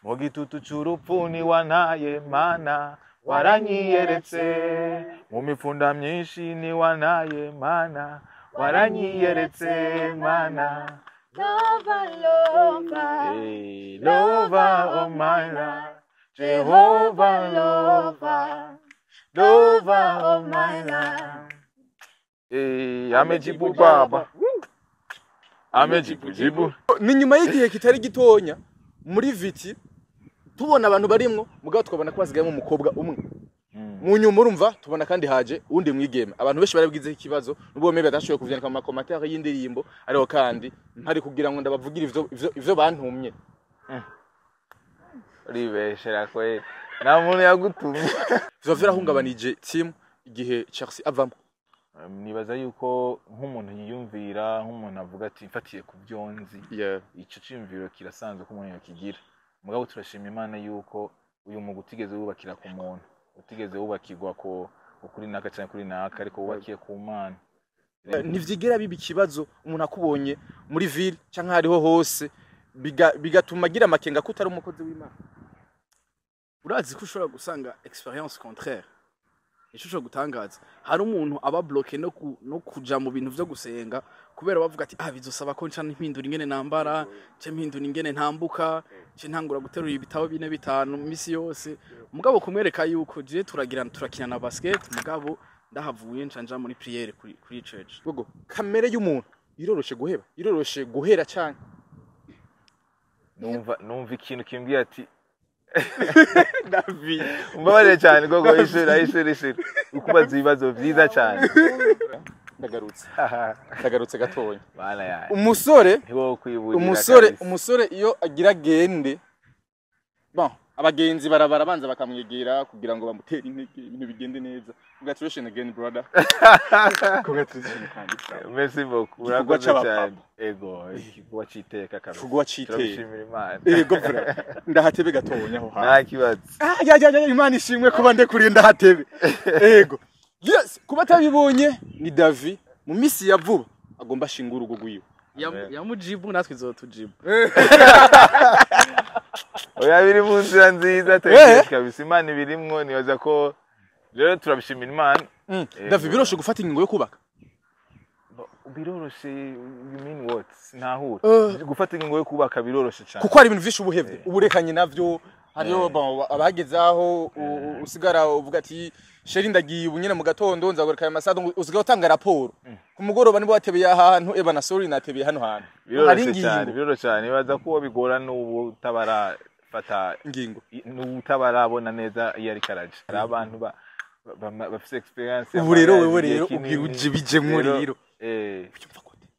Mu gitutu c'urupfu niwantaye, Mana waranyiyeretse. Mu mifunda myinshi niwantaye, Mana waranyiyeretse, Mana. Lover, lover. Hey, lover of my life, Jehovah, lover, lover of my life. Hey, amejibu baba, amejibu jibu. Ni nyuma y'igihe kitari gitonya muri Viti tubona abantu barimwo, mugabo tukabona ko hasigayemo umukobwa umwe. Mu nyuma urumva tubona kandi haje uwundi mwigeme. Abantu benshi barabwizeho ikibazo nubwo maybe batashoboye kuvyandika mu ma commentaires y'indirimbo, ariko kandi mpari kugira ngo ndabavugire ivyo bantumye. Uribeshera kweli, nta muntu yagutumye. Vyoba vyarahungabanije team igihe Chelsea avamo? Nibaza yuko nk'umuntu yiyumvira, nk'umuntu avuga ati mfatiye ku byo nzi, ico ciyumviro kirasanzwe ko umuntu yokigira. Mugabo turashima Imana yuko uyu mugwi utigeze wubakira ku muntu, utigeze wubakirwa ko kuri naka canke kuri naka, ariko wubakiye ku Mana. Ntivyigera biba ikibazo umuntu akubonye muri ville canke hariho hose bigatuma agira amakenga ko utari umukozi w'Imana? Urazi ko ushobora gusanga expérience contraire, ico ushobora gutangaza, hari umuntu aba bloqué no kuja mu bintu vyo gusenga kubera bavuga ati ah, bizosaba ko nca mpindura ingene nambara, nca mpindura ingene ntambuka, nca ntangura guterura ibitabo bine bitanu misi yose. Mugabo kumwereka yuko je turagirana, turakina na basket, mugabo ndahavuye nca nja muri prière kuri church. Gogo, kamere y'umuntu iroroshe guheba, iroroshe guhera cyane. Numva ikintu kimbwiye ati David, umbabarire cyane gogo, ishuri ishuri ishuri, ukubaza ibibazo vyiza cyane. Ndagarutse, ndagarutse gatonya. Bana yaje. Umusore ntiwo kwiburira umusore kabisa. Umusore iyo agira gende, bon, abagenzi barabara banza bakamwegera kugira ngo bamutere intege, ibintu bigende neza. Congratulations again, brother, congratulations kandi. Merci beaucoup. Igikorwa Urakoze c'abapapa. cyane. Ego, igikorwa c'iteka kabisa. Igikorwa c'iteka. Turabishimira Imana. Ego vura, ndahatebe gatonya aho hantu. Nta kibazo. Ah, ya ya ya, Imana ishimwe kuba ndekuriye ndahatebe. Ego, yes, kuba atabibonye ni Davi mu misi ya vuba agomba ashinga urugo rwiwe. Yamujibu natwe izotujibu. Oya, biri mu nzira nziza tekereza kabisa. Imana ibirimwo, nibaza ko rero turabishimira Imana. Ego. Davi, biroshe gufata ingingo yo kubaka? Biroroshe, you mean what? Sinahura. Gufata ingingo yo kubaka biroroshe cyane. Kuko hari ibintu vyinshi ubuhevye uburekanye navyo, hariho bon, abageze aho usigara uvuga ati chéri, ndagiye ubu nyene mu gatondo, nzagaruka aya masaha, usigaye utanga raporo ku mugoroba nibo watebeye ahantu, eba na sorry, natebeye hano hantu hari Biroroshe cyane. Ingingo. Biroroshe cyane. Nibaza ko uwo bigora n'ubu utabarafata ingingo. N'ubu utabarabona neza iyo ariko araja. Hari abantu bafise expérience Ubu rero y'amariage wewe igihe rero kinini. ubwira uje bijemwo rero.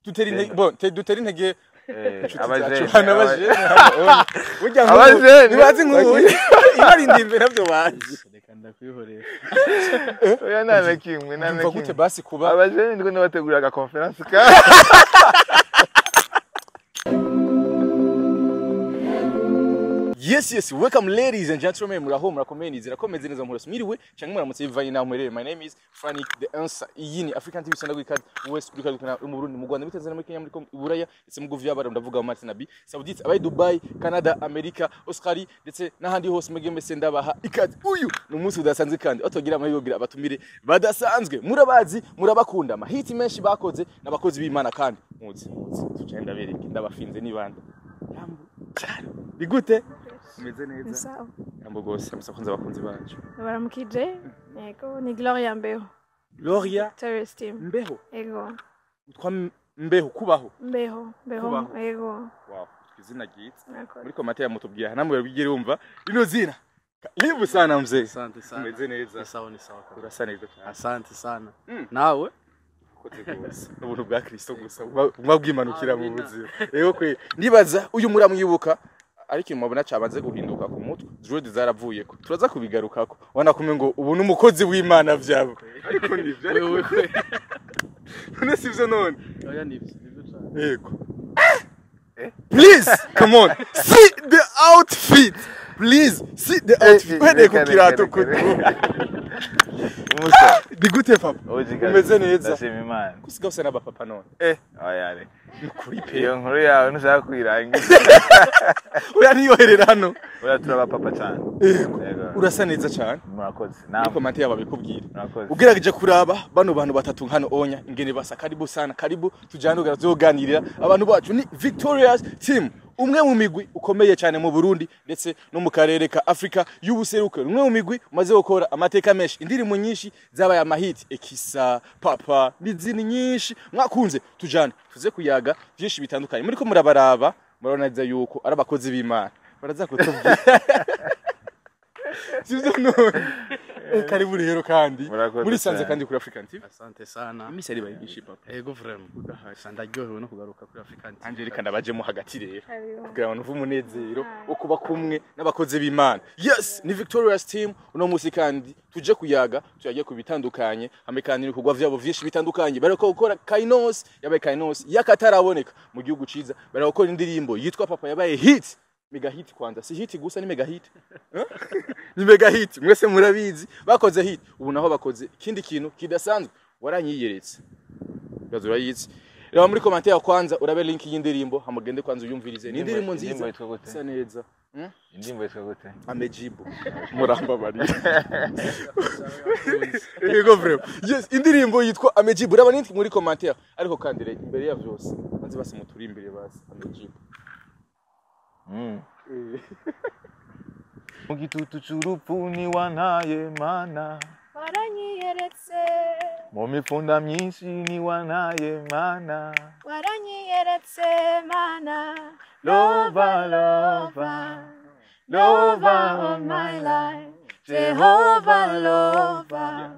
Dutere intege, bon, dutere intege inshuti zacu abajene, hano, abajene hano, burya nk'ubu Abajene. ntibazi nk'ubu ibarinda imbere navyo bazi. Reka ndakwihorera. Oya, nta na kimwe, nta na Umva gute kimwe. basi kuba Abajene ndiko nibategurira aga conférence ka Yes, welcome ladies and gentlemen. Muraho, murakomeye, nizera ko meze neza, muhora mwiriwe canke muramutse bivanye naho muherereye. My name is Frank the Answer. Iyi ni African TV Sanda Gwikad West kuri kadukana mu Burundi, mu Rwanda, muri Tanzania, muri Kenya, muri Congo, i Buraya, ndetse mu Guvi y'Abarabu, ndavuga mu Martin Nabi, Saudite, abaye Dubai, Canada, America, Australia ndetse n'ahandi hose mwege mwese ndabaha ikaze. Uyu ni umunsi udasanzwe kandi aho tugira amahirwe kugira abatumire badasanzwe. Murabazi, murabakunda. Amahiti menshi bakoze n'abakozi b'Imana kandi. Muzi, muzi, tucaye ndabereke, ndabafinze nibande. Yambo. Cyane. Ni gute? Umeze neza? Sawa. Yambo gose, musakunze abakunzi bacu. Baramukije. Yego, ni Gloria Mbeho. Gloria Terrorist team. Mbeho. Yego. Utwa Mbeho kubaho. Mbeho, Mbeho. Kubaho. Yego. Wow, izina ryiza. Murakoze. Muri commentaire mutubwira namwe bigire wumva rino zina. Karibu sana mzee. Asante sana. Umeze neza? Ni sawa, ni sawa kabisa. Urasa neza cyane. Asante sana. Nawe? Kote gose. Ubuntu bwa Kristo gusa buba bwimanukira mu Amina. buzima. Rero kwe nibaza uyu muramwibuka, ariko mubona cabanze guhinduka ku mutwe, dread zaravuyeko, turaza kubigarukako. Ubona kumwe ngo ubu n'umukozi w'Imana vyabo, ariko nivyo, ariko Wewe. none sivyo none? Oya, nivyo, nivyo cyane. Yego. Please, come on. See the outfit. Please, see the outfit. Uhereye ku kirato kutu. Musa. Ni gute, papa? Oji kabisa. Umeze neza? Ndashima Imana. Kusiga usa n'abapapa none. Oya, re. Nukuri pe. Iyo nkuru yawe ntushaka kuyirangiza. Oya, niyoherera hano. Oya, turaba papa cyane. Yego. Yego. Urasa neza cyane. Murakoze. Muri Namwe commentaire yabo babikubwira. Murakoze. Ugerageje kuraba bano bantu batatu hano onya ingene basa, karibu sana, karibu tujane tuzoganirira abantu bacu. Ni Victorious Team, umwe mu migwi ukomeye cyane mu Burundi ndetse no mu karere ka Afrika y'ubuseruko, umwe mu migwi umaze gukora amateka menshi, indirimbo nyinshi zabaye amahiti, Ekisa, Papa n'izindi nyinshi mwakunze. Tujane tuze kuyaga byinshi bitandukanye. Muriko murabaraba, murabona neza yuko ari abakozi b'Imana, baraza kutubwira, sivyo? None karibu rero kandi. Murakoze Muri sanze cyane. kandi kuri African TV. Asante sana. Imisi ari bayigisha papa. Ego, vraiment. Gusa ndaryohewe no kugaruka kuri African TV. Angelica ndabajemo hagati rero Karibu. kugira ngo numve umunezero wo kuba kumwe n'abakozi b'Imana. Yes, ni Victorious Team uno musi kandi tuje kuyaga, tuyage ku bitandukanye hamwe kandi n'ibikorwa vyabo vyinshi bitandukanye. Bariko gukora Kainos, yabaye Kainos yakataraboneka mu gihugu ciza. Bariko gukora indirimbo yitwa Papa, yabaye hit, mega hit. Kwanza si hit gusa, ni mega hit. Huh? Ni mega hit, mwese murabizi. Bakoze hit, ubu naho bakoze ikindi kintu kidasanzwe. Waranyiyeretse, gazo urayizi. Reba muri commentaire ya kwanza urabe link y'indirimbo, hamugende kwanza uyumvirize. Ni indirimbo nziza. Indirimbo yitwa gute? Isa neza. Indirimbo yitwa gute? Amejibu. Murambabariye. Yego, vraiment. Yes, indirimbo yitwa Amejibu. Raba link muri commentaire. Ariko kandi rero imbere ya vyose, banze basi muturi imbere basi Amejibu. Mu gitutu c'urupfu niwantaye Mana. Waranyiyeretse. Mu mifunda myinshi niwantaye Mana. Waranyiyeretse Mana. Lova, lova, lova of my life, Jehovah, lova,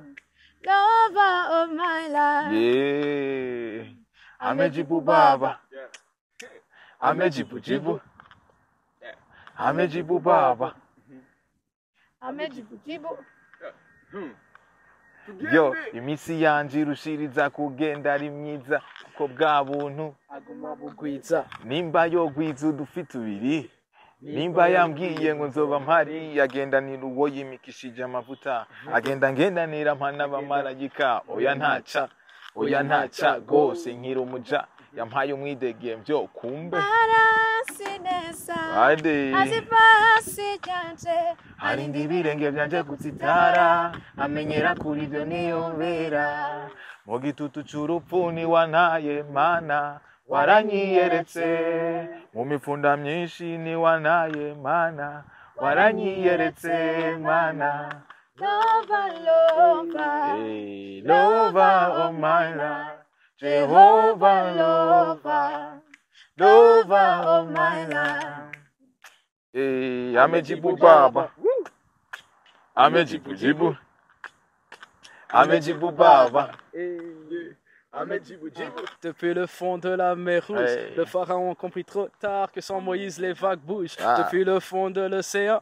lova of my life. Yeah. Amejibu Baba. Amejibu jibu. Amejibu Baba. Amejibu jibu. Yo, iminsi yanje irushiriza kugenda ari myiza kuko bwa buntu Aguma bugwiza. Nimba yogwiza udufi tubiri, nimba yambwiye ngo nzoba mpari, yagendanira uwo yimikishije amavuta, agenda ngendanira mpana abamarayika. Oya ntaca, oya ntaca rwose, nkiri umuja yampaye umwidegemvyo kumbe. Arasi neza. Ade. Azipasi ryanje. Harinda ibirenge byanje gutsitara, amenyera kuri ibyo niyumvira. Mu gitutu c'urupfu niwantaye Mana, waranyiyeretse. Mu mifunda myinshi niwantaye Mana, waranyiyeretse Mana. Lova, lova. Hey, lover of my life, Jehovah, lova, lover of my life. Hey, amejibu Baba, amejibu jibu, amejibu Baba. Amejibu jibu. Depuis le fond de la mer Rouge, Hey. le pharaon comprit trop tard que sans Moïse les vagues bougent. Ah. Depuis le fond de l'océan,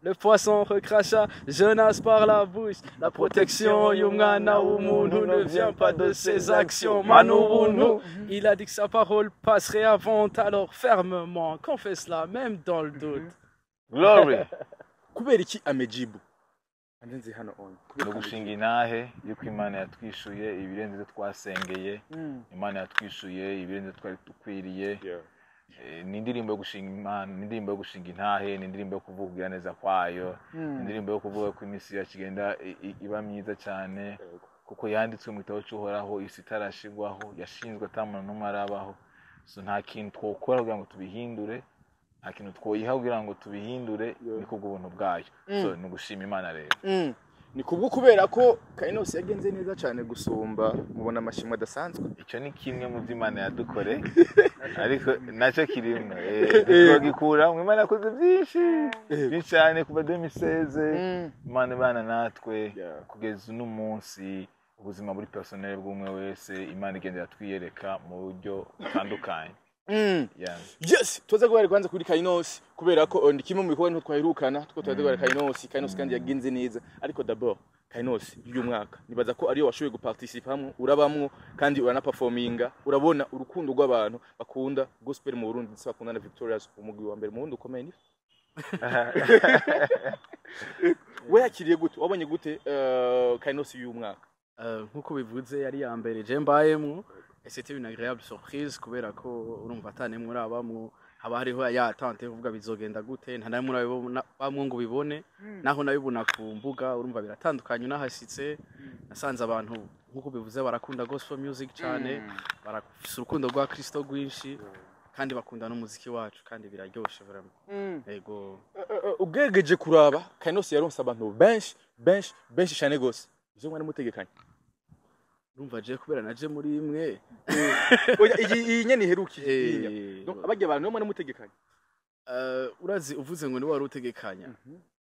le poisson recracha Jonas par la bouche. La protection y'umwana w'umuntu ne vient pas de ses actions. Manu wunu. Il a dit que sa parole passerait avant, alors fermement, confesse-la, même dans le doute. Glory. Kubera iki Amejibu? Andi nzi hano on. No gushinga intahe yuko Imana yatwishuye ibirenze ibyo twasengeye, Imana yatwishuye ibirenze ibyo twari dukwiriye. Ni indirimbo yo gushinga Imana, ni indirimbo yo gushinga intahe, ni indirimbo yo kuvuga neza kwayo, ni indirimbo yo kuvuga ko iminsi yacu igenda iba myiza cyane kuko yanditswe mu gitabo cy'Uhoraho isi itarashigwaho, yashinzwe ata muntu n'umwe arabaho. So nta kintu twokora kugira ngo tubihindure, nta kintu twoyiha kugira ngo tubihindure, ni kubw'ubuntu bwayo. So ni ugushima Imana rero. Ni kubwo kubera ko Kainos yagenze neza cyane gusumba, mubona amashimwe adasanzwe. Icyo ni kimwe mu byo Imana yadukore, ariko nacyo kirimwo. Ntitwagikura Imana yakoze byinshi byinshi cyane kuva 2016, Imana ibana natwe kugeza uno munsi. Ubuzima buri personnel bw'umwe wese, Imana igenda iratwiyereka mu buryo butandukanye. Yeah. Yes, tuza guhera kwanza kuri Kainos kubera ko ndi kimwe mu bikorwa niho twaherukana, two twaza guhera Kainos. Kainos kandi yagenze neza, ariko d'abord Kainos y'uyu mwaka nibaza ko ariyo washoboye guparticipamwo, urabamwo kandi uranaperforminga, urabona urukundo rw'abantu bakunda gospel mu Burundi ndetse bakunda na Victorious, umugwi wa mbere mu Burundi ukomeye. Ni we yakiriye gute, wabonye gute Kainos y'uyu mwaka? Nkuko bivuze, yari ya mbere je mbayemwo. Et c'était une agréable surprise, kubera ko urumva ata nemwe urabamwo, haba hariho ya attente yo kuvuga bizogenda gute, nta namwe urabibona bamwe ngo ubibone. Naho nabibona ku mbuga, urumva biratandukanye unahashitse. Nasanze abantu, nk'uko bivuze, barakunda gospel music cyane, barafise urukundo rwa Kristo rwinshi, kandi bakunda n'umuziki wacu, kandi biraryoshe vraiment. Yego. Ugerageje kuraba, Kainos yaronse abantu benshi benshi benshi cyane gose. Ivyo mwari mutegekanye? Urumva je kubera naje muri imwe. Oya, iyi nyene iherukiye. Donc abarya abantu nibo mwari mutegekanye? Urazi, uvuze ngo ni wari utegekanya,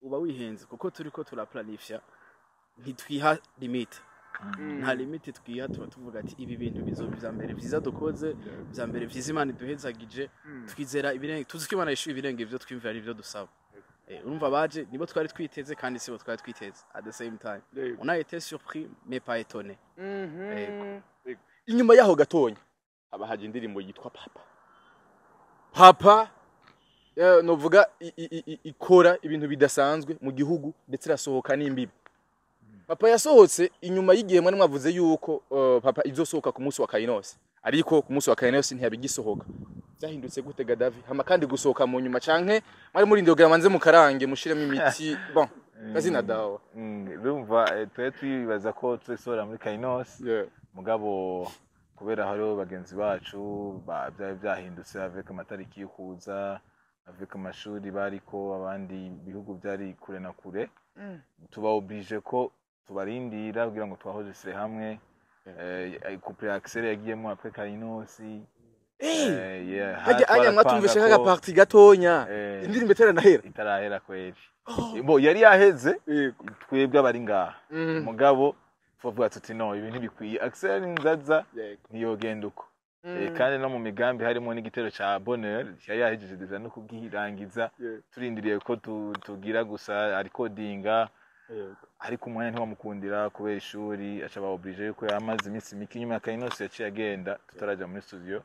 uba wihenze, kuko turiko turaplanifya ntitwiha limite, nta limite twiha. Tuba tuvuga ati ibi bintu bizoba ivya mbere vyiza dukoze, vya mbere vyiza Imana iduhezagije. Twizera ibirenge, tuzi ko Imana yishuye ibirenge ivyo twimvira ari ivyo dusaba. Urumva baje nibo twari twiteze, kandi sibo twari twiteze at the same time. On a été surpris mais pas étonné. Yego. Inyuma yaho gatonya haba haje indirimbo yitwa Papa. Papa, novuga ikora ibintu bidasanzwe mu gihugu, ndetse irasohoka n'imbibi. Papa yasohotse inyuma y'igihe mwari mwavuze yuko Papa izosohoka ku munsi wa Kainos, ariko ku munsi wa Kainos ntiyabigisohoka. Byahindutse gute, Gadavi? Hama kandi gusohoka mu nyuma, canke mwari murindiriye kugira manze mukarange, mushiremo imiti, bon, kazina dawa? Urumva, twari twibaza ko tuzosohora muri Kainos, mugabo kubera hariho bagenzi bacu byari byahindutse avec amatariki yo kuza, avec amashuri bariko, abandi bihugu byari kure na kure, tuba obligé ko tubarindira kugira ngo twahojisire hamwe. Couple Axel yagiyemo après Kainos. Yeah, Hajya anya mwatumvishe twarapanga kaga partie gatonya, indirimbo itaranahera. Itarahera kweri. Bo yari yaheze, twebwe abari ngaha, mugabo tuvuga tuti no, ibi ntibikwiye, Axel nzaza ntiyogenda uko. Kandi no mu migambi harimo n'igitero ca Bonheur, yari yahejeje déjà no kugirangiza, turindiriye ko tugira gusa arikodinga, ariko umwanya ntiwamukundira kubera ishuri, aca aba obligé yuko yamaze iminsi mike inyuma ya Kainos yaciye agenda tutaraja muri studio.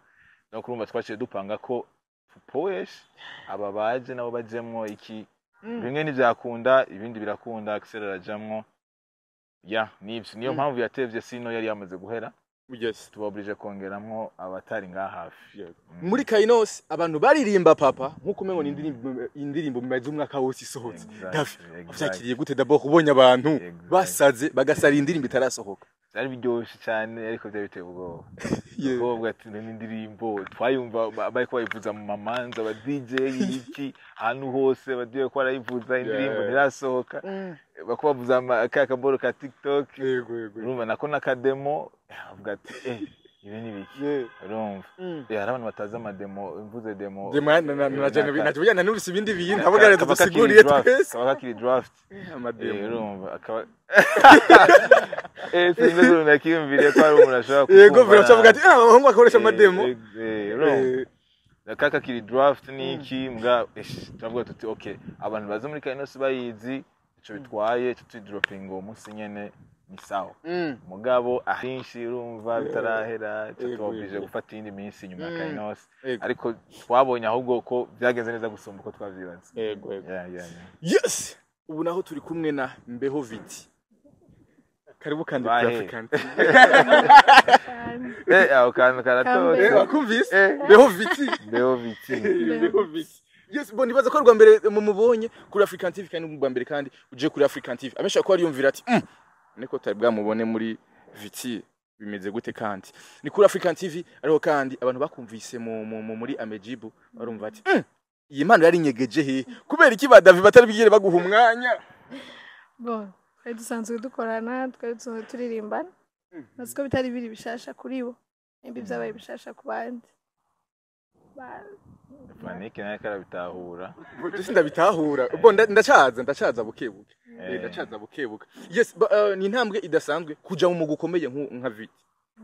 Donc urumva twaciye dupanga ko tupoeshe aba baje nabo bajemwo iki. Bimwe ntivyakunda, ibindi birakunda, Axel arajamwo. Ya nivyo, niyo mpamvu yatevye, sino yari yamaze guhera. Tuba obligé kongeramwo abatari ngaha hafi. Muri Kainos abantu baririmba Papa nkuko umengo ni indirimbo bimaze umwaka wose isohotse. Davi, wavyakiriye gute d'abord ubonye abantu basaze, bagasara indirimbo itarasohoka? Byari biryoshe cyane, ariko byari biteye ubwoba. Ubwoba ati ni indirimbo twayumva bariko bayivuza mu mamanza, aba DJ, iki, ahantu hose bagiye ko barayivuza, indirimbo ntirasohoka, bako bavuza ka kaboro ka TikTok. Yego yego. Urumva nako n'akademo, avuga ati eh, ibi ni biki? Urumva, hari abantu batazi amademo, mvuze demo. Demo na na na numvise ibindi bintu avuga, rero Kaba kakiri dusiguriye draft, twese. Kaba kakiri draft. Amademo. Urumva akaba sinzi ukuntu nakiyumviriye ko hari umuntu ashobora Yego, kukumva biracavuga nabi. ati ah, abahungu bakoresha amademo. Urumva kaka kiri draft niki, mbwa turavuga tuti okay, abantu baza muri Kainos bayizi, ico bitwaye ico tuyidropinga uwo munsi nyene ni sawa. Mugabo ahinshi urumva bitarahera, tuba obligé gufata iyindi minsi nyuma ya Kainos. Ariko twabonye ahubwo ko byagenze neza gusumba uko twavyibaza. Yego. Yeah. Yes, ubu naho turi kumwe na Mbeho Viti. Karibu kandi kuri Bahe. African. Aho kantu karatotse. Wakumvise Mbeho Viti? Mbeho Viti. Mbeho Viti. Yes, bon, nibaza ko rwa mbere mumubonye kuri African TV, kandi rwa mbere kandi uje kuri African TV. Abenshi ko bariyumvira ati niko tutari bwamubone muri Viti, bimeze gute? Kandi ni kuri African TV, ariko kandi abantu bakumvise mu muri Amejibu barumva ati iyi mpano yari inyegeje he? Kubera iki ba David batari bigere baguha umwanya? Bon, twari dusanzwe dukorana, twari dusanzwe turirimbana, bazi ko bitari biri bishasha kuri bo, nimba byabaye bishasha ku bandi. Franike nawe karabitahura. Bo, ndabitahura. Bo ndacaza buke buke. Ndacaza buke buke. Yes, ni intambwe idasanzwe kuja mu mugwi ukomeye nka Viti.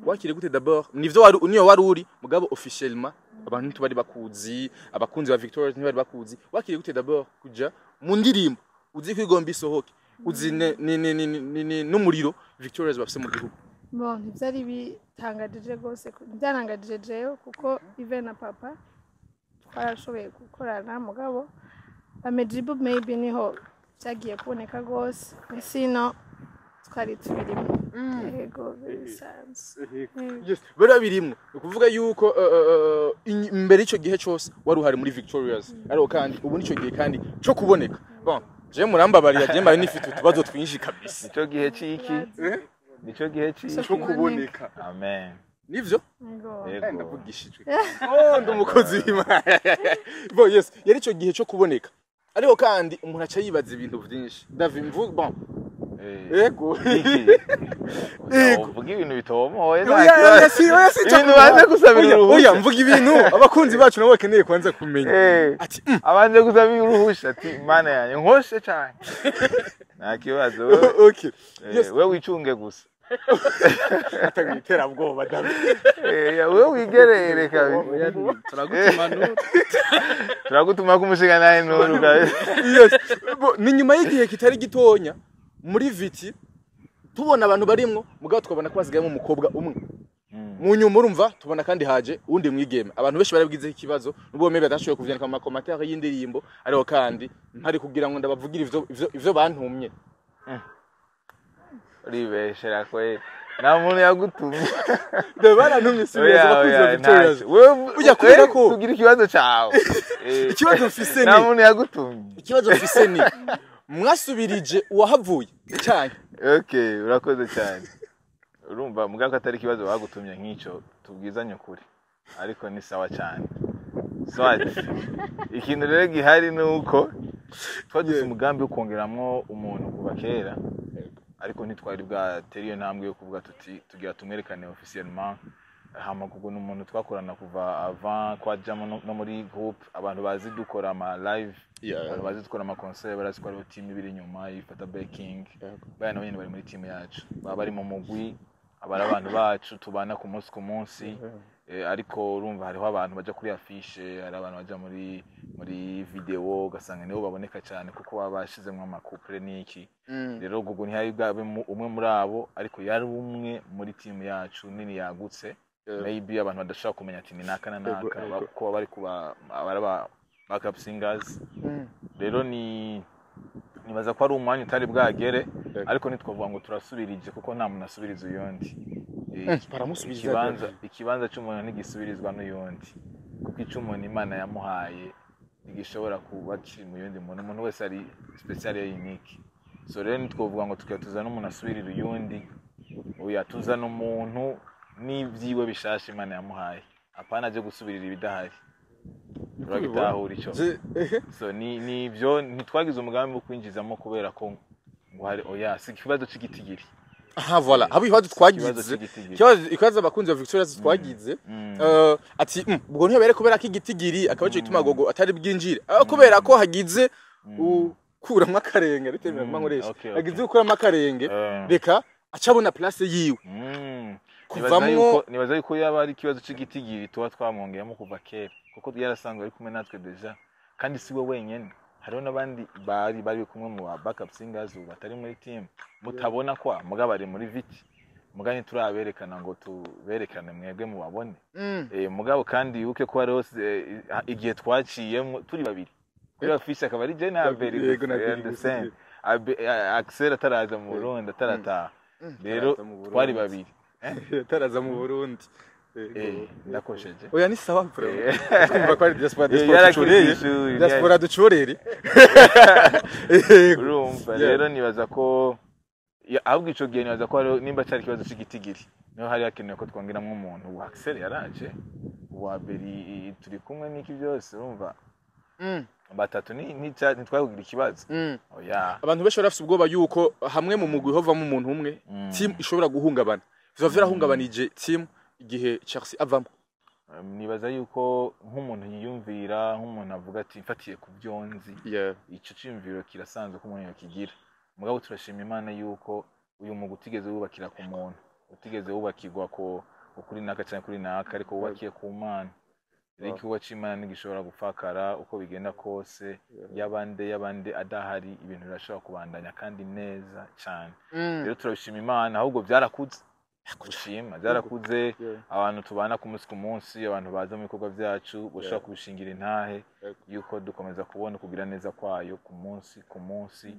Wakire gute d'abord? Nivyo wari, niyo wari uri, mugabo officiellement abantu ntibari bakuzi, abakunzi ba Victoria ntibari bakuzi. Wakire gute d'abord kuja mu ndirimbo uzi ko igomba isohoke, uzi ne, ni, ni, ni, ni, ni, n'umuriro Victorious bafise mu gihugu? Bon, ntibyari bitangajije rwose, ntibyanangajije jewe, kuko Ive na Papa twarashoboye gukorana, mugabo Amejibu maybe niho byagiye kuboneka rwose, sino twari tubirimo. Yego, bisanzwe. Yes, bari birimwo. Ni ukuvuga yuko imbere y'ico gihe cose wari uhari muri Victorious, ariko kandi ubu nico gihe kandi co kuboneka. Bon, je murambabarira, je mbaye nifite utubazo twinshi kabisa. Nico gihe ciki, nico gihe ciki. Co kuboneka. Amen. Nivyo. Yego. Yego. Ndavugishijwe, oh, ndi umukozi w'Imana. Bon, yes, yari ico gihe co kuboneka, ariko kandi umuntu aca yibaza ibintu vyinshi. Davi mvu, bon. Yego. Iki? Yego. Uvuga ibintu bitomoye, nta Oya, kibazo. oya, si, oya, si. Ibintu banze gusabira Oya, uruhushya. oya, mvuga ibintu abakunzi bacu nabo bakeneye kwanza kumenya. Ati Abanze gusabira uruhusha, ati Mana yanjye, nkoshe cyane, nta kibazo wewe. Okay. Yes. We wicunge gusa. Atanga iterabwoba, Davi. Wewe wigerere kabisa. Oya, turagutuma nuru. Turagutuma kumushinga nawe nuru kabisa. Yes. Bo, ni nyuma y'igihe kitari gitonya muri Viti tubona abantu barimwo, mugabo tukabona ko hasigayemo umukobwa umwe. Mu nyuma urumva tubona kandi haje uwundi mwigeme. Abantu benshi barabwizeho ikibazo, nubwo maybe batashoboye kuvyandika mu ma commentaires y'indirimbo, ariko kandi mpari kugira ngo ndabavugire ivyo bantumye. Uribeshera kweli, nta muntu yagutumye. Dore barantumye, si Oya, abakunzi ba oya, Victorious. ntacyo. Wewe Ujya kubera ko- tugira ikibazo cyawe. Ikibazo mfise Nta ni muntu yagutumye. Ikibazo mfise ni mwasubirije uwahavuye cyane. Okay, urakoze cyane. Urumva mugabo ko atari ikibazo bagutumye nk'icyo, tubwizanye ukuri, ariko ni sawa cyane. Swat ikintu rero gihari ni uko twagize umugambi wo kongeramwo umuntu kuva kera, ariko ntitwari bwatere iyo ntambwe yo kuvuga tuti tugira tumwerekane officiellement. Hama kuko ni umuntu twakorana kuva avant kwajamo no muri groupe. Abantu bazi dukora ama live, abantu bazi dukora ama concert, barazi ko hariho team ibiri inyuma ifata backing. Baya nabo nyene bari muri team yacu, baba bari mu mugwi, aba ari abantu bacu tubana ku munsi ku munsi. Ariko urumva hariho abantu baja kuri affiche, hari abantu baja muri video, ugasanga nibo baboneka cyane kuko baba bashizemwo ama couple n'iki. Rero Gugu ntiyari bwabe umwe muri abo, ariko yari umwe muri team yacu nini yagutse. Maybe abantu badashobora kumenya ati ni naka na naka, kuko baba bari kuba abari aba backup singers. Rero ni nibaza ko ari umwanya utari bwagere, ariko ntitwavuga ngo turasubirije kuko nta muntu asubiriza uyundi. Baramusubiza. Ikibanza cy'umuntu ntigisubirizwa n'uyundi, kuko icyo umuntu Imana yamuhaye ntigishobora kuba kiri mu yundi muntu. Umuntu wese ari spécial, unique. So rero ntitwavuga ngo tukaba tuzana umuntu asubirira uyundi. Oya, tuzana umuntu n'ibyiwe bishasha Imana yamuhaye, apana aje gusubirira ibidahari. Uragitahura icyo? So ni ibyo, ntitwagize umugambi wo kwinjizamo kubera ko ngo hari, oya, si ikibazo cy'igitigiri. Aha, voilà, haba ibibazo Ikibazo twagize. cy'igitigiri. Ikibazo abakunzi ba Victoria twagize, ati ubwo ntibere kubera ko igitigiri akaba cyo gituma Gogo atari bwinjire, aho kubera ko hagize ukuramwo akarenge bitemewe nkoresha, hagize ukuramo akarenge, reka acabona place yiwe. Kuvamwo. Nibaza yuko yaba ari ikibazo cy'igitigiri tuba twamwongeyemo kuva kera, kuko yarasanzwe ari kumwe natwe déjà. Kandi si we wenyene, hariho n'abandi bari kumwe mu ba backup singers ubu batari muri team mutabona kwa mugabo bari muri Viti, mugabo ntituraberekana ngo tuberekane mwebwe mubabone. Mugabo kandi wibuke ko hariho igihe twaciyemo turi babiri kuri affiche, akaba ari je na Abeli Yego, na gusa, Abeli gusa. understand? Axel ataraza mu Burundi, atarataha. Rero Ataraza mu Burundi. twari babiri. Ataraza mu Burundi. Ndakosheje. Oya, ni sawa, vraiment. Twumva ko ari diaspora, diaspora Yarakiri ducoreye. kw'ishuri, Diaspora ducorere. Yego. Urumva rero nibaza ko ahubwo ico gihe nibaza ko hariho, nimba cyari ikibazo cy'igitigiri, niho hari hakenewe ko twongeramwo umuntu. Ubu Axel yaraje, ubu Abeli turi kumwe n'iki byose, urumva batatu ntitwari kugira ikibazo. Oya. Abantu benshi bari bafise ubwoba yuko hamwe mu mugwi hovamo umuntu umwe, team ishobora guhungabana. Biba vyarahungabanije team igihe Chelsea avamo? Nibaza yuko nk'umuntu yiyumvira, nk'umuntu avuga ati mfatiye ku byo nzi, ico ciyumviro kirasanzwe ko umuntu yokigira. Mugabo turashima Imana yuko uyu mugwi utigeze wubakira ku muntu, utigeze wubakirwa ko kuri naka cyangwa kuri naka, ariko wubakiye ku Mana. Rero igikorwa c'Imana ntigishobora gupfakara uko bigenda kose. Yabande adahari, ibintu birashobora kubandanya kandi neza cyane. Rero turabishima Imana, ahubwo byarakuze, gushima byarakuze. Abantu tubana ku munsi ku munsi, abantu baza mu bikorwa byacu, bashobora kubishingira intahe yuko dukomeza kubona kugira neza kwayo ku munsi ku munsi.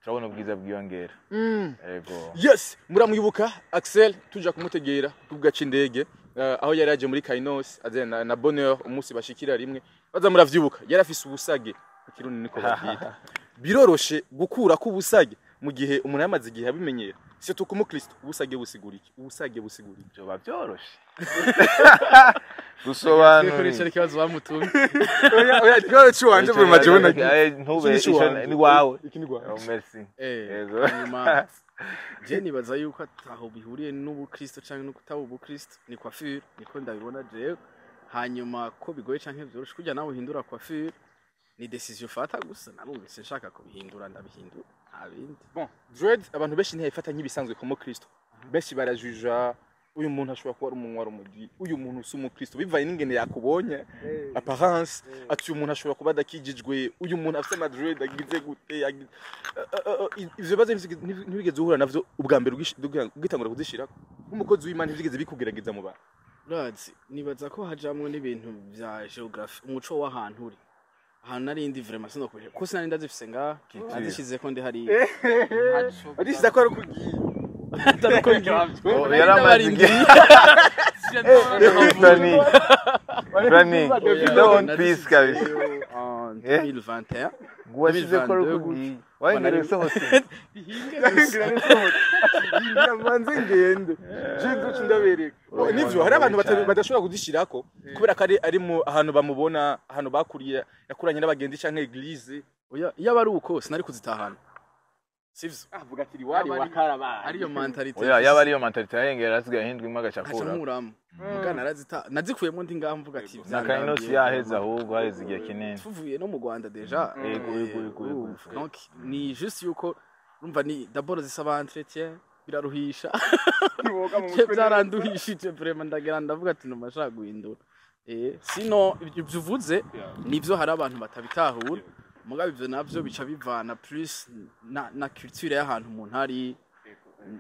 Turabona ubwiza bwiyongera. Ego. Yes, muramwibuka Axel tuja kumutegera ku kibuga c'indege, aho yari yaje muri Kainos azana na Bonheur, umunsi bashikira rimwe baza, muravyibuka, yari afise ubusage, mu Kirundi niko bavyita. Biroroshe gukura k'ubusage mu gihe umuntu yamaze igihe abimenyera, surtout ku mukristo? Ubusage busigura iki? Ubusage busigura iki? Byoba byoroshe gusobanura. Kuri ico kibazo bamutumye. Oya oya, ikibazo ciwanje vraiment, jewe nagiye. Ntube Iki ni ciwanje. Ni wawe. Iki ni gwawe. Oh, merci. Yego. Hanyuma je nibaza yuko ataho bihuriye n'ubukristo canke no kutaba ubukristo, ni coiffure, niko ndabibona jewe. Hanyuma ko bigoye canke vyoroshe, kurya nawe uhindura coiffure, ni décision ufata gusa. Narumvise nshaka kubihindura, ndabihindura, nta bindi. Bon, dread abantu benshi ntiyayifata nk'ibisanzwe ku mukristo. Benshi barajuja: uyu muntu ashobora kuba ari umunywa rumogi, uyu muntu si umukristo, bivanye n'ingene yakubonye, apparence, ati uyu muntu ashobora kuba adakijijwe, uyu muntu afite amadread agize gute? Ivyo bibazo ntibigeze uhura navyo ubwa mbere ugitangura kuzishirako nk'umukozi w'Imana? Ntibigeze bikugerageza mu bantu? Urazi, nibaza ko hajamwo n'ibintu vya géographie, umuco w'ahantu uri. Ahantu nari ndi, vraiment sinokubesha ko sinari ndazifise ngaha, nazishizeko ndi hariya. Adisiza ko ari ukugiye. Atari uko ngiye. Oh, yaramaze igihe. Franny, Franny, you don't want peace kabisa. En 2021. Ngo wasize ko ari ukugiye, wahengereye usohotse. Manze ngende je nduci ndabereka. Nivyo, hari abantu badashobora kuzishirako kubera ko ari mu ahantu bamubona, ahantu bakuriye, yakuranye n'abagenzi canke église. Oya, iyo aba ari uko sinari kuzitahana, sivyo? Avuga ati wari wakarabaye. Ariyo mentalité. Oya, yaba ariyo mentalité yahengera asigaye ahindwa imwe nkaca agacakura. Nkuramo muga narazita, nazikuyemo ndi ngaha, mvuga ati Na Kainos yaheze, ahubwo haheze igihe kinini. Tuvuye no mu Rwanda déjà. Yego. Urumva. Donc ni juste yuko urumva ni d'abord zisaba entretien, biraruhisha. Je byaranduhishije vraiment, ndagera ndavuga ati ndumva nshaka guhindura. Sino ibyo uvuze nivyo, hari abantu batabitahura, mugabo ivyo navyo bica bivana plus na culture y'ahantu umuntu ari,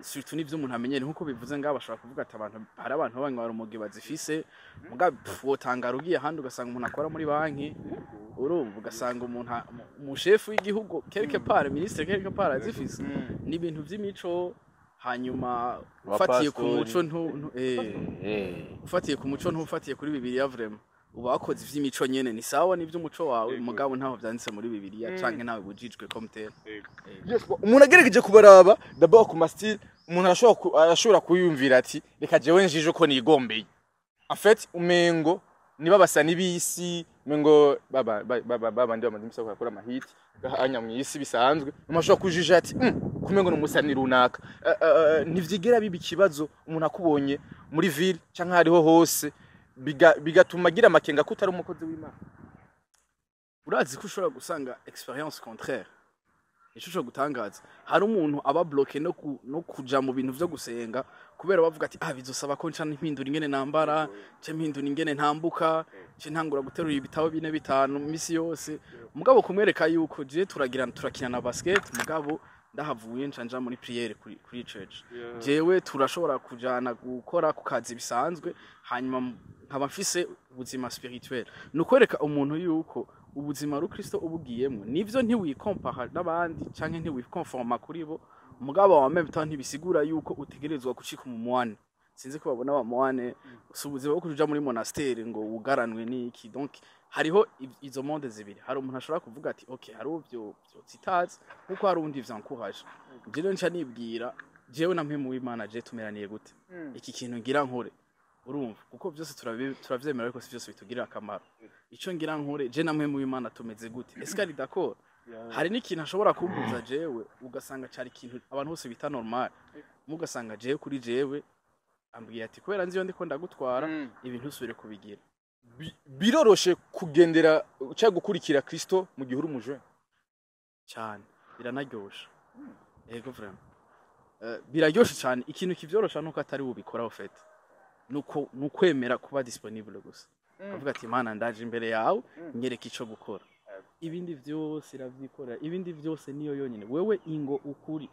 surtout n'ivyo umuntu amenyere. Nkuko bivuze ngaho, bashobora kuvuga ati abantu, hari abantu b'abanywa urumogi bazifise, mugabo pff, wotangara ugiye ahandi ugasanga umuntu akora muri banki, urumva, ugasanga umuntu umushefu w'igihugu quelque part, ministre quelque part, azifise. Ni ibintu vy'imico. Hanyuma ufatiye ku muco ntu ufatiye ku muco, ntufatiye kuri Bibiliya, vraiment uba wakoze ivy'imico nyene, ni sawa, n'ivy'umuco wawe, mugabo ntaho vyanditse muri Bibiliya canke ntawe bujijwe comme tel. Yes, umuntu agerageje kubaraba d'abord ku mastyle, umuntu arashobora kuyumvira ati reka jewe njije uko nigombeye. En fait umengo niba basa n'ibisi, umengo baba baba babandi bamaze imisi bakora amahiti anya mw'isi bisanzwe, umuntu ashobora kujija ati kumengo ni umusani runaka." Ntivyigera biba ikibazo umuntu akubonye muri ville canke hariho hose bigatuma agira amakenga ko utari umukozi w'Imana? Urazi ko ushobora gusanga expérience contraire, ico ushobora gutangaza, hari umuntu aba bloqué no kuja mu bintu vyo gusenga kubera bavuga ati ah, bizosaba ko nca mpindura ingene nambara, nce mpindura ingene ntambuka, nce ntangura guterura ibitabo bine bitanu misi yose. Mugabo kumwereka yuko je turagira, turakina na basket, mugabo ndahavuye nca nja muri prière kuri church, jewe turashobora kujana gukora ku kazi bisanzwe, hanyuma nkaba mfise ubuzima spirituel. Ni ukwereka umuntu yuko ubuzima rukristo ubugiyemo nivyo, ntiwikompara n'abandi canke ntiwikonforma kuri bo, mugabo wa même temps ntibisigura yuko utegerezwa gucika umumoine. Sinzi ko babona abamoine, si ubuzima bwo kuja muri monastère ngo wugaranwe n'iki. Donc hariho izo monde zibiri. Hari umuntu ashobora kuvuga ati ok, hari uvyo vyotitazi, kuko hari uwundi vyancourage. Je rero nca nibwira jewe na mpemu w'Imana, je tumeraniye gute, iki kintu ngira nkore, urumva, kuko byose turavyemera, ariko si byose bitugirira akamaro. Ico ngira nkore, je na mpemu w'Imana tumeze gute? Est-ce que ari d'accord? Hari n'ikintu ashobora kumbuza jewe, ugasanga cari ikintu abantu bose bita normal, mugasanga jewe kuri jewe ambwiye ati kubera nzi iyo ndiko ndagutwara, ibintu usubire kubigira. Biroroshe kugendera cyangwa gukurikira Kristo mu gihe uri umujene? Cyane, biranaryoshe. Yego, vraiment. Biraryoshe cyane. Ikintu kivyorosha nuko atari bubikora, ufite nuko nukwemera kuba disponible gusa, avuga ati Mana, ndaje imbere yawe, nyereka ico gukora. Ibindi vyose iravyikorera, ibindi vyose niyo yonyine. Wewe ingo ukuri.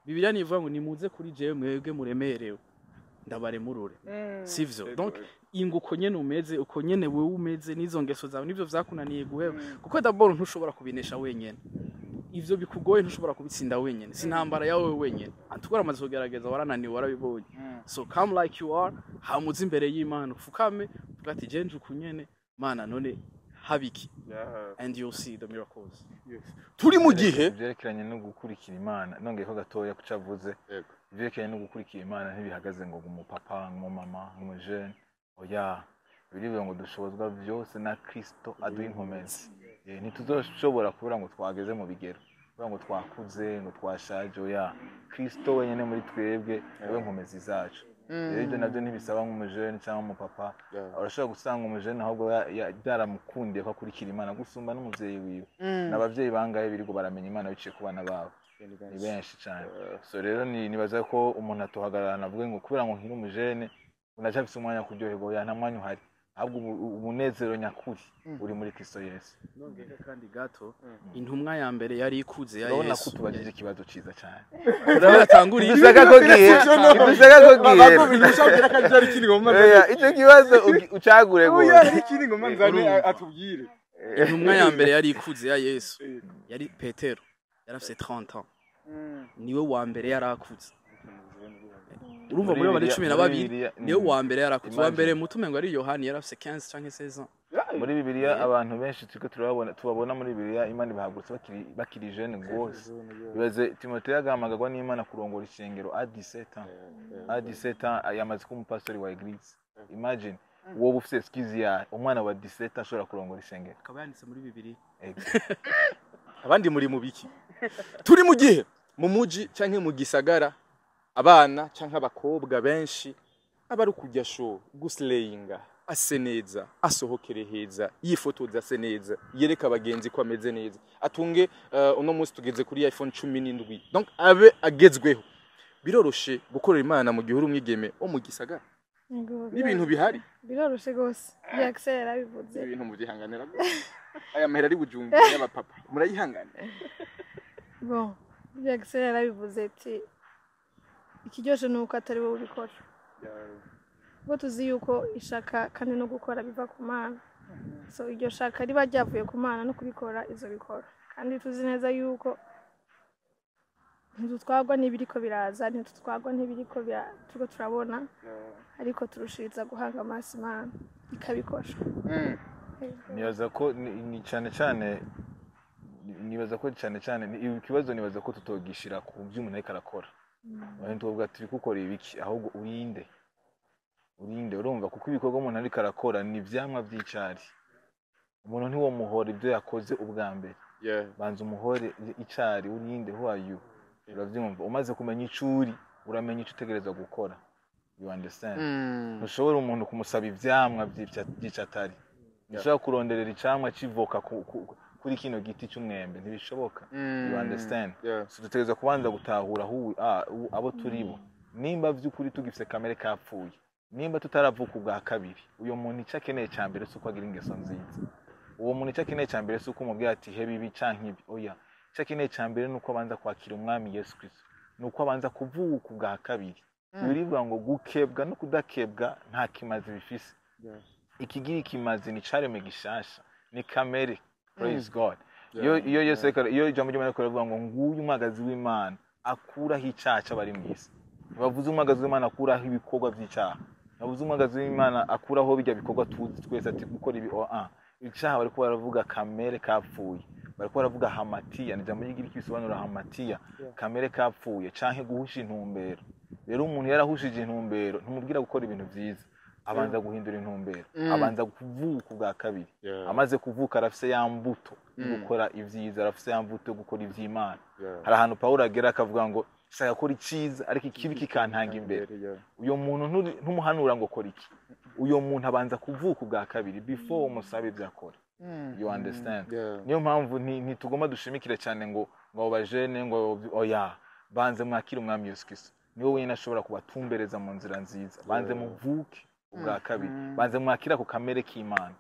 Bibiliya nivuga ngo nimuze kuri jewe mwebwe muremerewe, ndabaremurure, sivyo? Donc ingo uko nyene umeze, uko nyene wewe umeze, n'izo ngeso zawe nivyo vyakunaniye guheba, kuko d'abord ntushobora kubinesha wenyene. Ivyo bikugoye ntushobora kubitsinda wenyene, si intambara yawe wenyene. Antukora amaze kugerageza, warananiwe, warabibonye. So come like you are, hamuze imbere y'Imana, ufukame, uvuga ati: "Je nje ukunyene, Mana, none habiki?" And you'll see the miracles. Turi mu gihe Ivyerekeranye no gukurikira Imana, nongeye ko gatoya kuco avuze, ivyerekeranye no gukurikira Imana ntibihagaze ngo umupapa, umumama, umujene, oya. Birivuga ngo dushobozwa byose na Kristo aduha inkomezi. Ntituzoshobora kubura ngo twageze mu bigero, kubera ngo twakuze, ngo twashaje, oya. Kristo wenyine muri twebwe niwe nkomezi zacu. Rero ibyo nabyo ntibisaba nk'umujene cyangwa umupapa. Urashobora gusanga umujene ahubwo byaramukundiye ko akurikira Imana gusumba n'umuvyeyi wiwe. N'abavyeyi bangahe birirwa baramenya Imana biciye ku bana babo? Ni benshi cyane. So rero nibaza ko umuntu atohagarara avuge ngo kubera ngo nkiri umujene unacafise umwanya wo kuryoherwa. Oya, nta mwanya uhari, ahubwo umunezero nyakuri uri muri Kristo Yesu. Nongeye kandi gato, intumwa ya mbere yari ikuze ya Urabona ko Yesu. tubajije ikibazo ciza cyane. Urabona atanguriye. Ntidushaka ko gihe, ntidushaka ko gihe. Oya, ico kibazo ucagure gose. Ikindi ngoma nzane atubwire. Intumwa ya mbere yari ikuze ya Yesu yari Petero, yari afise 30 ans, niwe wa mbere yari akuze. Urumva, muri bari 12, niwe wa mbere yari akuze. Uwa mbere muto umengo ari Yohani, yari afise 15 canke 16 ans. Muri Bibiliya abantu benshi turiko turababona, tubabona muri Bibiliya, Imana ibahagurutse bakiri jeune gose. Ibaze Timoteyo agahamagarwa n'Imana kurongora ishengero à 17 ans. À 17 ans yamaze kuba umupastori wa église. Imagine wowe ufise excuse ya umwana wa 17 ans ashobora kurongora ishengero. Akaba yanditse muri Bibiliya. Ego. Abandi muri mu biki? Turi mu gihe mu muji canke mu gisagara abana canke abakobwa benshi aba ari ukujya show, guslayinga, ase neza, asohokere heza, yifotoza ase neza, yereka abagenzi ko ameze neza, atunge uno munsi tugeze kuri iPhone 17, donc abe agezweho. Biroroshe gukorera Imana mu gihe uri umwigeme wo mu gisagara? Yego, N'ibintu bihari. Biroroshe rwose, Jackson yarabivuze. Ibintu muvyihanganira gose? Aya mahera ari Bujumbura y'abapapa murayihanganira? Bon, Jackson yarabivuze ati ikiryoshe ni uko atari wowe ubikora, kuko tuzi yuko ishaka kandi no gukora biva ku Mana. So iryo shaka riba ryavuye ku Mana, no kubikora izo bikora. Kandi tuzi neza yuko ntidutwarwa n'ibiriko biraza, ntidutwarwa n'ibiriko turiko turabona, ariko turushiriza guhanga amaso Imana ikabikora. Nibaza ko ni cyane cyane, nibaza ko cyane cyane ikibazo, nibaza ko tutogishira ku byo umuntu ariko arakora. Abantu tuvuga turi gukora ibiki, ahubwo urinde, urinde. Urumva, kuko ibikorwa umuntu ariko arakora ni ivyamwa vy'icari. Umuntu ntiwomuhora ibyo yakoze ubwa mbere. Banza umuhore icari, urinde, who are you? Uravyumva? Umaze kumenya ico uri, uramenya ico utegerezwa gukora. You understand? Ntushobora umuntu kumusaba ivyamwa vy'ico atari. Ntushobora kuronderera icamwa c'ivoka kuri kino giti c'umwembe, ntibishoboka. You understand? So dutegerezwa kubanza gutahura who we are, abo turi bo, nimba vy'ukuri tugifise kamere kapfuye, nimba tutaravuka ubwa kabiri. Uyo muntu ico akeneye ca mbere si uko agira ingeso nziza. Uwo muntu icyo akeneye cya mbere si uko umubwira ati heba ibi canke ibi, oya. Icyo akeneye cya mbere ni uko abanza kwakira Umwami Yesu Kristo, ni uko abanza kuvuka ubwa kabiri. Birivuga ngo gukebwa no kudakebwa nta kimazi bifise. Ikigira ikimazi ni caremwe gishasha, ni kamere. Praise God. Iyo Yesu iyo ijambo ry'Imana riko riravuga ngo nguyu umwagazi w'Imana akuraho icaha c'abari mw'isi, ntibavuze umwagazi w'Imana akuraho ibikorwa vy'icaha, ntibavuze umwagazi w'Imana akuraho bijya bikorwa tuzi twese ati gukora ibi o a icaha. Bariko baravuga kamere kapfuye, bariko baravuga hamartia, ni ijambo ry'Igiriki bisobanura hamartia, kamere kapfuye canke guhusha intumbero. Rero umuntu yarahushije intumbero, ntumubwira gukora ibintu vyiza, abanza guhindura intumbero, abanza kuvuka ubwa kabiri. Amaze kuvuka arafise ya mbuto yo gukora ivyiza, arafise ya mbuto yo gukora ivy'Imana. Hari ahantu Pawulo agera akavuga ngo shaka gukora iciza, ariko ikibi kikantanga imbere. Uyo muntu ntumuhanura ngo kora iki. Uyo muntu abanza kuvuka ubwa kabiri before umusabe ibyo akora. You understand? Niyo mpamvu ntitugomba dushimikire cyane ngo abo bajene ngo oya. Banze mwakire Umwami Yesu Kristo, niwe wenyine ashobora kubatumbereza mu nzira nziza. Banze muvuke ubwa kabiri, banze mwakire ako kamere k'Imana.